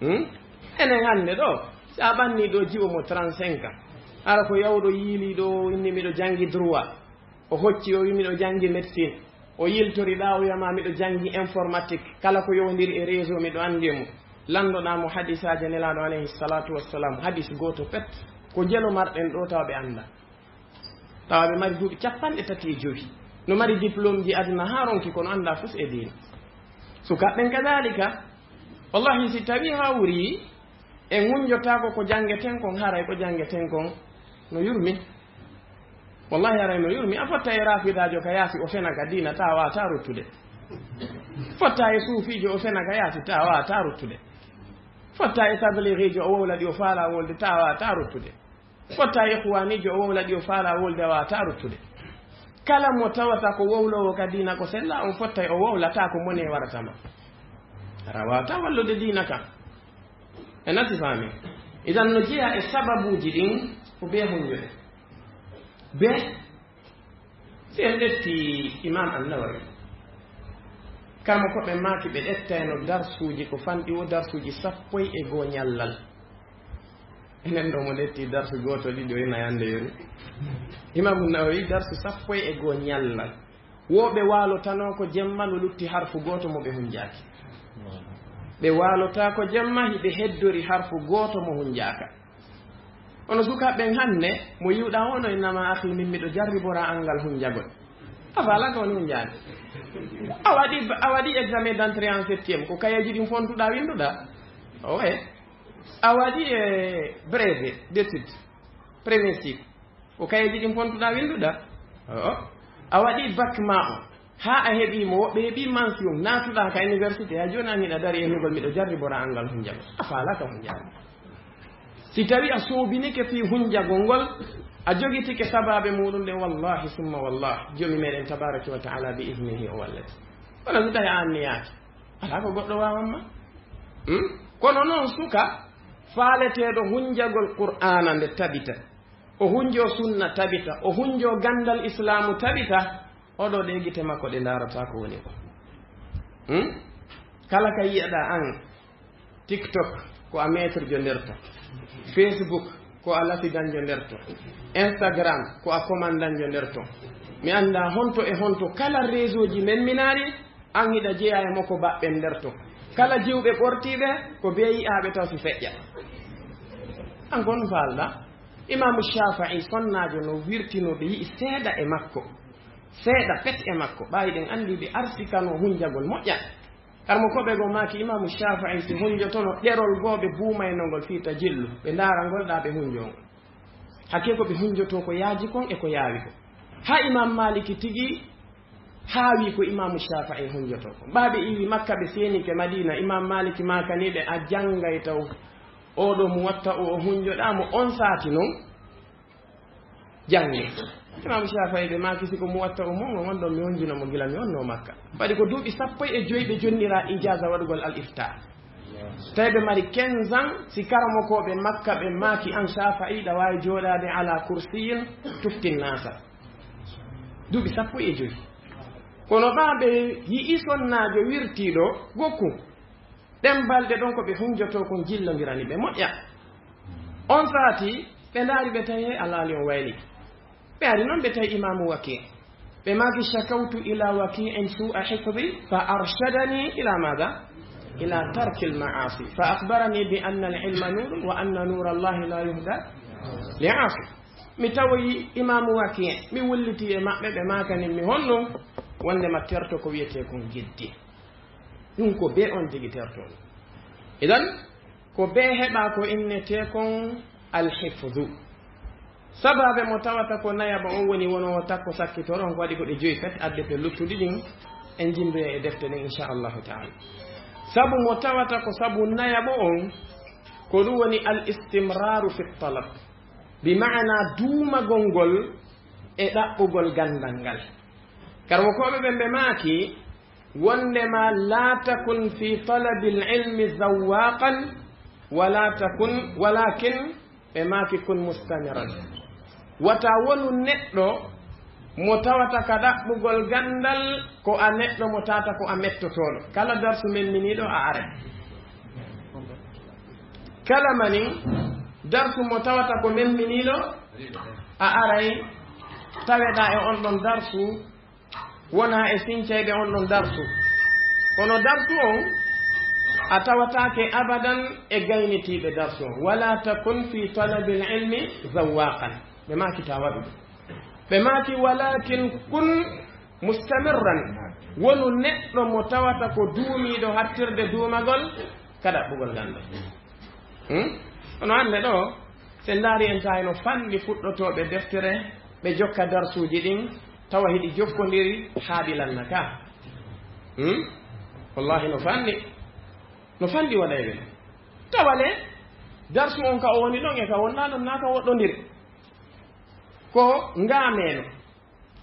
Hmm? Enen hannde ɗo, si a ɓanni ɗo jiwo mo trente-cinq ans, hara ko yawɗo yiili ɗo, inni miɗo janngi droit, o hocci o wi miɗo janngi médecine, o yiltori ɗa o wiyama miɗo janngi informatique, kala ko yowndiri e réseau miɗo anndi e mum. Landoɗa mo hadisaaji Nelaaɗo alayhi salatu wassalam, hadis gooto pet, ko jelo marɗen ɗo tawa ɓe annda. Tawa ɓe mari duuɓi capanɗe tati e jowi. No mari diplôme ji aduna haa ronki kono annda fus e diina. Sukaaɓe ɓen kadalika, wallahi si tawi hawri en ngunjotaako ko janngeten kon, haray ko janngeten kon no yurmi. Wallahi haray no yurmi. A fotta e raafidaajo ka yaasi o fena ka diina ta waata ruttude. Fotta e suufiijo o fena ka yaasi ta waata ruttude. Fotta e tabligiijo o wowla ɗi o faala wolde ta waata ruttude. Fotta e ikhwaaniijo o wowla ɗi o faala wolde a waata ruttude. Kala mo tawata ko wowloowo ka diina ko sella on fotta o wowlata ko mone warata ma. Ara waata wallude diina kan. E nati faami. Idan no jeya e sababuuji ɗin ko bee honjoɗe. Bee si en ƴetti Imam An-Nawawi, kamo ko ɓe maaki ɓe ƴettayno darsuuji ko fanɗi o darsuuji sappo e goo ñallal. Enen ɗo mo ƴetti darsu gooto ɗiɗo e nayande yeru. Imam An-Nawawi darsu sappo e goo ñallal. Wo ɓe waalotano ko jemma no lutti harfu gooto mo ɓe hunjaaki. Ɓe waalota ko jemma hiɓe heddori harfu gooto mo hunjaaka. Ono sukaaɓe ɓen hannde, mo yiwɗa ono innama akhi min miɗo jarribora angal hunjagol. A faala ko woni hunjaade. A waɗi, a waɗi examen d'entrée en septième, ko kayeeji ɗin fontuɗa winduɗa. Owe. A waɗi e brevet d'études, premier cycle. Ko kayeeji ɗin fontuɗa winduɗa. Oo. A waɗi bac ma o. Haa a heɓii mo, woɓɓe heɓii mention, naatuɗaa ka université, haa jooni an hiɗa dari e nugol, miɗo jarribora angal hunjagol. A faalaaka hunjaade. Si tawi a soobinike fii hunjagol ngol, a jogitike sabaabe muuɗum ɗen, wallahi summa wallahi, Joomi meɗen tabaraka wa taala bi iznihi o wallete. Kono si tawi a anniyaaki, alaa ko goɗɗo waawan ma. Hmm? Kono noon suka faaleteeɗo hunjagol Qur'aana nde tabita, o hunjoo sunna tabita, o hunjoo ganndal Islaamu tabita, oɗo ɗe gite makko ɗe ndaarata ko woni ko. Hmm? Kala ka yi'aɗa an, TikTok ko a maître jo nder ton, Facebook ko a lafidanjo nder ton, Instagram ko a commandanjo nder ton. Mi annda honto e honto kala réseau ji memminaaɗi, an hiɗa jeyaa e makko baɓɓen nder ton. Kala jiwɓe ɓortiiɓe ko bee yi'aaɓe taw si feƴƴa. An kon faalɗa, Imaamu Shaafi'i sonnaajo no wirtino ɓe yi'i seeɗa e makko, seeɗa pet e makko, ɓaayi ɗen anndi ɓe arsikano hunjagol moƴƴa. Karmo ko ɓe goo maaki Imaamu Shaafi'i si hunjotono ɗerol goo ɓe buumayno ngol fii tajillu, ɓe ndaara ngol ɗaa ɓe hunjoo ngol. Hakkee ko ɓe hunjotoo ko yaaji kon e ko yaawi kon. Haa Imaam Maaliki tigi haawi ko Imaamu Shaafi'i hunjotoo kon. Ɓaa ɓe iwi Makka ɓe seenike Madiina, Imaam Maaliki maakani ɓe a janngay taw oo ɗoo Muwatta o, o hunjoɗaa mo on saati non jannge. Imaamu Shaafi'i ɓe maaki si ko Muwatta o mon, on ɗon mi hunjino mo gila mi wonnoo Makka. Ɓadi ko duuɓi sappo e joy ɓe jonnira ijaaza waɗugol al-iftaa. Tawi ɓe mari quinze ans, si karamokooɓe Makka ɓe maaki an Shaafi'i ɗa waawi jooɗaade ala kursiyin tuftin naasa. Duuɓi sappo e joy. Kono ɓaa ɓe yi'i sonnaajo wirtiiɗo gokku. Ɗen balɗe ɗon ko ɓe hunjotoo kon jillondirani ɓe moƴƴa. On saati ɓe ndaari ɓe tawi alaali on wayli. Ɓe ari non ɓe tawi Imaamu Waki. Ɓe maaki shakawtu ila Waki'in su'a hifdi fa arshadani ila maada? Ila tarkil ma'asi. Fa akhbarani bi anna al ilma nurun wa anna nura Allahi la yuhda li asi. Mi tawoyi Imaamu Waki, mi wulliti e maɓɓe, ɓe maakani mi honno wonde ma terto ko wiyetee kon geddi. Ɗum ko bee on tigi tertooɗo. Idan, ko bee heɓa ko innetee kon alhifdu. Sabaabe mo tawata ko nayaɓo on woni wono takko sakkitoro, on ko waɗi ko ɗe joyi pet, adde pe luttuɗi ɗin, en jimdoya e defte ɗen, inchallahu taala. Sabu mo tawata ko sabu nayaɓo on, ko ɗum woni al istimraru fi talab, bi maana duumagol ngol e ɗaɓɓugol ganndal ngal. Karmokooɓe ɓen ɓe maaki, wondema, "La takun fi talabil ilmi zawwaqan, wala takun, walakin," ɓe maaki, "kun mustamiran." Wata wonu neɗɗo mo tawata ka ɗaɓɓugol ganndal ko a neɗɗo mo tawata ko a mettotooɗo. Kala darsu memminiiɗo a aray. Kala mani darsu mo tawata ko memminiiɗo a aray, taweɗaa e on ɗon darsu, wona e sincayɓe on ɗon darsu. Kono darsu on, a tawataake abadan e gaynitiiɓe darsu on. "Wala takun fi talabil ilmi zawwaqan." Ɓe maaki ta waɗu ɗum. Ɓe maaki, "Walakin kun mustamirran." Wonu neɗɗo mo tawata ko duumiiɗo hattirde duumagol ka ɗaɓɓugol ganndal. Hmm? Kono hannde ɗo, si en ndaari en tawi no fanɗi fuɗɗotooɓe deftere, ɓe jokka darsuuji ɗin, tawa hiɗi jokkondiri, haaɗi lanna ka. Hmm? Wallahi no fanɗi. No fanɗi waɗayɓe. Tawa le, darsu on ka o woni ɗon e ka wonnaa ɗon naa ka woɗɗondiri. Ko ngaameeno.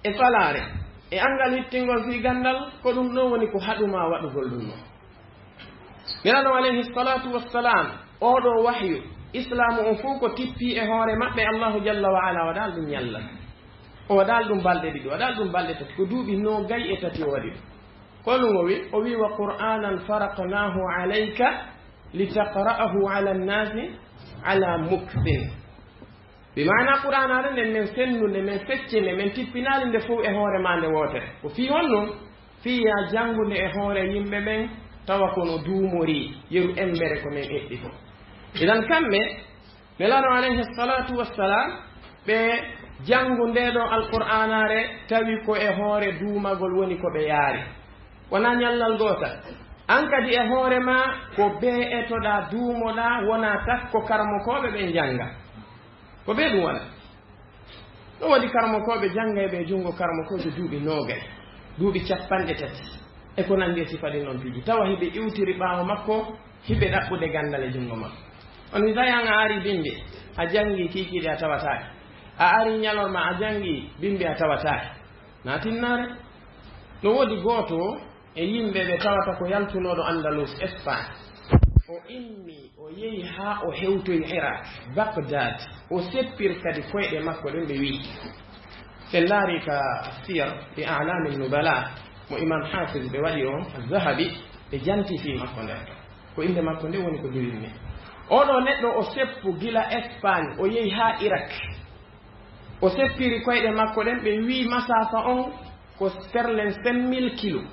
E falaare, e anngal hittingol fii ganndal, ko ɗum ɗoo woni ko haɗumaa waɗugol ɗum ɗoo. Nelaaɗo alayhi salatu wassalam, oo ɗoo wahyu, islaamu on fof ko tippii e hoore maɓɓe, Allahu jalla wa ala waɗaali ɗum ñalla. O waɗaali ɗum balɗe ɗiɗi, o waɗaali ɗum balɗe tati, ko duuɓi noogay e tati o waɗi ɗum. Ko ɗum o wi, o wi, "Wa qur'anan faraqnahu alayka litaqra'ahu ala nnasi ala mukthin." Bi maana Qur'aanaare nden, men sennu nde, men fecce nde, men tippinaali nde fof e hoore maa nde wootere. Ko fii honno? Fii yaa janngu nde e hoore yimɓe ɓen, tawa ko no duumorii, yeru emmbere ko men eɓɓi ko. Idan kamɓe, Nelaaɗo alayhi salaatu wassalaam, ɓe janngu ndee ɗoo Alqur'aanaare, tawi ko e hoore duumagol woni ko ɓe yaari. Wonaa ñallal gootal. An kadi e hoore maa, ko bee etoɗaa, duumoɗaa, wonaa takko karamokooɓe ɓen jannga. Ko bee ɗum wona. No woodi karamokooɓe janngayɓe e junngo karamokoojo duuɓi noogay, duuɓi cappanɗe tati, e ko nanndi e sifa ɗin ɗon piiji. Tawa hiɓe iwtiri ɓaawo makko, hiɓe ɗaɓɓude ganndal e junngo makko. On mi tawi an a ari bimbi, a janngi kiikiiɗe a tawataake. A ari ñalorma, a janngi bimbi a tawataake. Na tinnaare. No woodi gooto e yimɓe ɓe tawata ko yaltunooɗo Andalus, Espagne. O immii, o yehi haa o hewtoyi Irak, Bagdad. O seppiri kadi koyɗe makko ɗen, ɓe wi'i. Si en ndaari ka Siyar fi A'lami Nubala, mo Imam Hafiz ɓe waɗi o, Zahabi, ɓe janti fii makko nder ton. Ko innde makko nde woni ko duwimmi. Oo ɗoo neɗɗo o seppu gila Espagne, o yehi haa Irak. O seppiri koyɗe makko ɗen, ɓe wi'i masaafa on ko sterlen cinq mille kilos.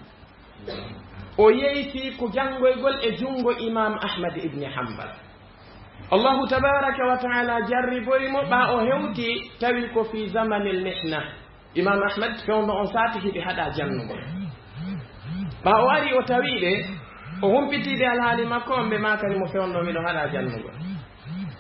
O yeyti ko janngoygol e junngo Imam Ahmad ibn Hanbal. Allahu tabaraka wa taala jarriboyi mo, ɓa o hewti, tawi ko fi zamanil mihna. Imam Ahmad fewndo on sati hiɓe haɗa jannugol. Ɓa o ari o tawi ɓe, o humpiti ɓe alhaali makko on, ɓe makani mo fewndo miɗo haɗa jannugol.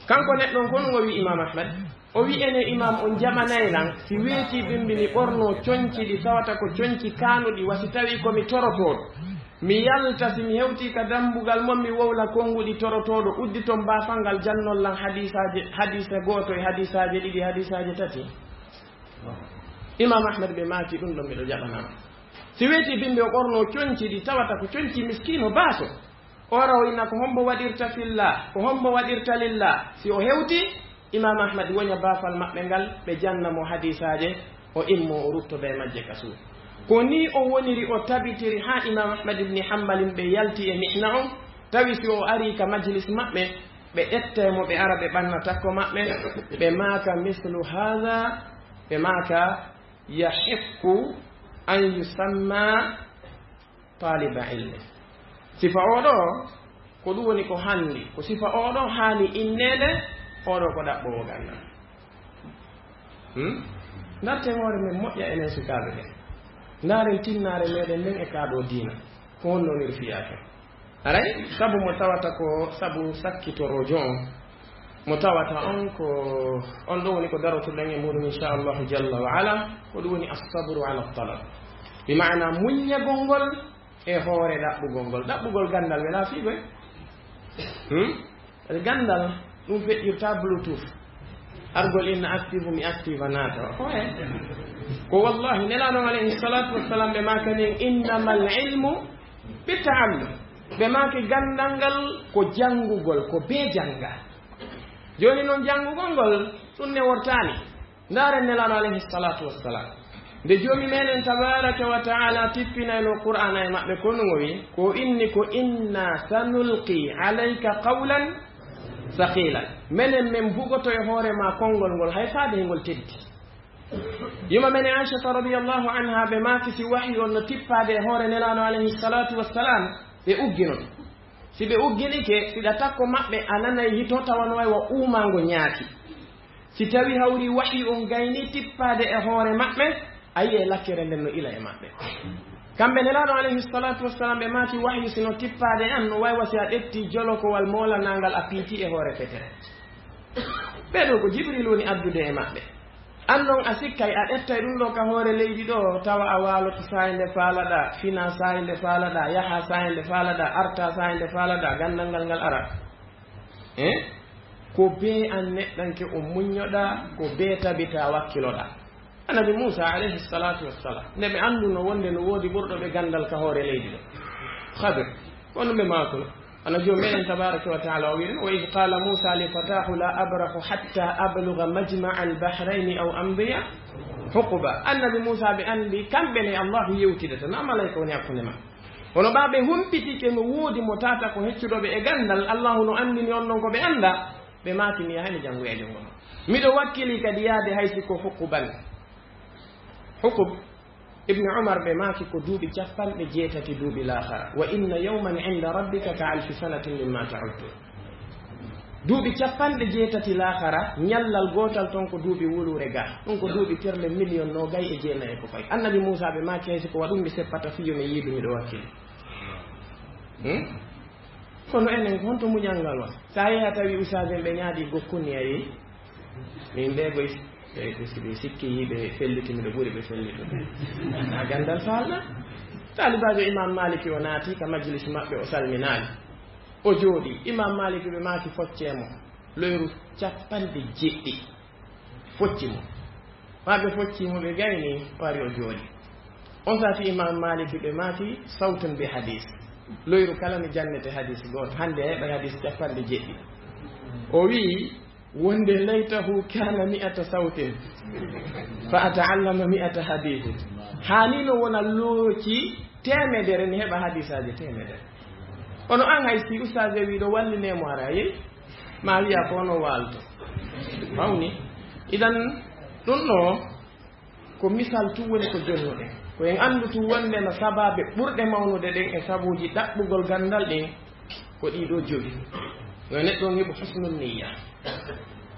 Kanko neɗɗo on, ko ɗum o wi Imam Ahmad? O wi, ene Imam, on jaɓanay lan si weeti bimbi mi ɓorno conci ɗi tawata ko conci kaanuɗi, wa si tawi ko mi torotooɗo. Mi yalta, si mi hewti ka dambugal mon, mi wowla konguɗi torotooɗo, udditon baafal ngal, jannon lan hadiisaaje, hadiisa gooto e hadiisaaje ɗiɗi, hadiisaaje tati. Imam Ahmad ɓe maaki, ɗum ɗon miɗo jaɓanama. Si weeti bimbi o ɓorno conci ɗi tawata ko conci miskiino baaso, o ara o inna ko hombo waɗirta fillah, ko hombo waɗirta lillah. Si o hewti, Imam Ahmad woña baafal maɓɓe ngal, ɓe janna mo hadiisaaje, o immo o ruttoda e majje ka suudu. Ko ni o woniri, o tabitiri haa Imam Ahmad ibni Hambalin ɓe yalti e mihna on, tawi si o ari ka majlis maɓɓe, ɓe ƴetta mo, ɓe ara ɓe ɓanna takko maɓɓe, ɓe maaka mislu haadha, ɓe maaka yahiqqu an yusamma taliba ilmi. Sifa oɗo, ko ɗum woni ko hanndi, ko sifa oɗo haani inneede, oɗo ko ɗaɓɓoowo ganndal. Hmm? Ndarten hoore men moƴƴa enen sukaaɓe ɓen. Ndaaren tinnaare meɗen nden e kaa ɗoo diina. Ko honno wir fiyaake? Aray, sabu mo tawata ko sabu sakkitoroojo on, mo tawata on ko on ɗo woni ko darotoɗen e muɗum, inchallahu jalla wa ala, ko ɗum woni assabru ala talab. Bi maana muññagol ngol e hoore ɗaɓɓugol ngol. Ɗaɓɓugol ganndal wela fii koy. Hmm? Ganndal, ɗum feƴƴirta Bluetooth. Argol inna active, mi active a naata. Ko he? Ko wallahi, Nelaaɗo on alayhi salatu wassalam, ɓe maakani en, "Innamal ilmu bi ta'allum." Ɓe maaki ganndal ngal ko janngugol, ko bee jannga. Jooni noon, janngugol ngol, ɗum ne wortaani. Ndaaren Nelaaɗo alayhi salatu wassalam. Nde Joomi meɗen tabaraka wa taala tippinayno Qur'aana e maɓɓe, ko no o wi, ko inni ko, "Inna sanulqi alayka qawlan saqilan." Menen men bugoto e hoore ma konngol ngol, hay faade e ngol teddi. Yuma men Aishata radiyallahu anha, ɓe maaki si wahyu on no tippaade e hoore Nelaaɗo alayhi salatu wassalam, ɓe ugginon. Si ɓe ugginike, siɗa takko maɓɓe a nanay hito tawa no way wa uumaango ñaaki. Si tawi hawri wahyu on gayni tippaade e hoore maɓɓe, a yi'ay lakkere nden no ila e maɓɓe. Kamɓe Nelaaɗo alayhi salatu wassalam, ɓe maaki wahyu sino tippaade an, no way wa si a ƴetti jolokowal moolanaangal a piiti e hoore fetere. Ɓee ɗoo ko Jibril woni addude e maɓɓe. An non a sikkay a ƴettay ɗum ɗoo ka hoore leydi ɗoo, tawa a waaloto saay nde faalaɗaa, fina saay nde faalaɗaa, yaha saay nde faalaɗaa, arta saay nde faalaɗaa, ganndal ngal ngal ara. Eh? Ko bee an neɗɗanke o muññoɗaa, ko bee tabita wakkiloɗaa. Annabi Muusa alayhi salatu wassalam, nde ɓe annduno wonde no woodi ɓurɗo ɓe ganndal ka hoore leydi ɗo, Khadir, ko ɗum ɓe maakuno. Ana Joomi meɗen tabaraka wa taala o wi'no, "Wa idh qala Musa li fatahu la abrahu hatta abluga majma'a al-bahrayni aw amdiya huquba." Annabi Muusa ɓe anndi kamɓe ne Allahu yewtidata, na malayka woni hakkunde maɓɓe. Kono ɓa ɓe humpitike no woodi mo tata ko heccuɗo ɓe e ganndal, Allahu no anndini on non ko ɓe annda, ɓe maaki mi yahay mi janngoya junngo ma. Miɗo wakkili kadi yaade hay si ko huquban. Huqub, Ibnu Umar ɓe maaki ko duuɓi capanɗe jeetati duuɓi laakara. "Wa inna yawman inda rabbika ka alfi sanatin mimma ta'uddun." Duuɓi capanɗe jeetati laakara, ñallal gootal ton ko duuɓi wuluure ga. Ɗum ko duuɓi terle miliyon noogay e jeenayi e ko fayi. Annabi Muusa ɓe maaki hay si ko wa ɗum mi seppata fii yo mi yiidu miɗo wakkili. Hmm? Kono enen, honto muñal ngal wa? Sa yehi a tawi ustaas en ɓe ñaadi gokkuni a yehi. Min ɓe goy, ɓe, ɓe, si ɓe sikki yiɓe felliti, miɗo ɓuri ɓe fellitude. Na ganndal faalɗa. Taalibaajo Imam Maliki o naati ka majlis maɓɓe, o salminaali. O jooɗi. Imam Maliki ɓe maaki foccee mo. Loyru capanɗe jeɗɗi. Focci mo. Ma ɓe focci mo, ɓe gayni, o ari o jooɗi. On sati Imam Maliki ɓe maaki sawtun bi hadis. Loyru kala mi jannete hadis gooto. Hannde a heɓay hadis capanɗe jeɗɗi. O wi'i, wonde laytahu kana mi'ata sawtin, fa ata'allama mi'ata hadithin. Haani no wona looci teemedere, mi heɓa hadisaaji teemedere. Kono an hay si ustaas e wiɗo walline mo ara, yeyi, ma wi'a ko ono waalto. Mawni. Idan, ɗum ɗo, ko misal tun woni ko jonnuɗen. Ko en anndu tun wonde no sabaabe ɓurɗe mawnude ɗen e sabuuji ɗaɓɓugol ganndal ɗin ko ɗii ɗoo jowi. Yo neɗɗo on heɓu husnul niyya.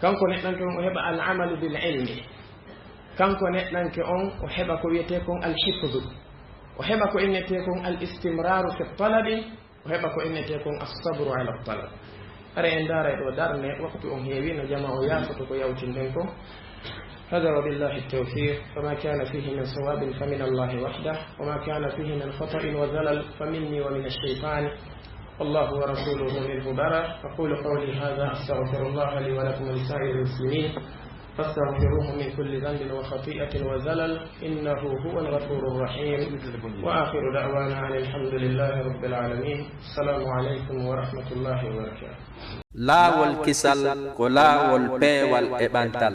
Kanko neɗɗanke on o heɓa al amalu bil ilmi. Kanko neɗɗanke on o heɓa ko wiyetee kon al hifdu. O heɓa ko innetee kon al istimraru fi talabi. O heɓa ko innetee kon as-sabru ala talab. Hare en ndaara e ɗo darne, waktu on heewi, no jama o yaafoto ko yawtinɗen kon. هذا وبالله التوفيق، فما كان فيه من صواب فمن الله وحده، وما كان فيه من خطأ وزلل فمني ومن الشيطان، والله ورسوله منه برا. أقول قولي هذا، أستغفر الله لي ولكم ولسائر المسلمين، فاستغفروه من كل ذنب وخطيئة وزلل، إنه هو الغفور الرحيم. وآخر دعوانا أن الحمد لله رب العالمين. السلام عليكم ورحمة الله وبركاته. Laawol kisal ko laawol peewal e ɓantal.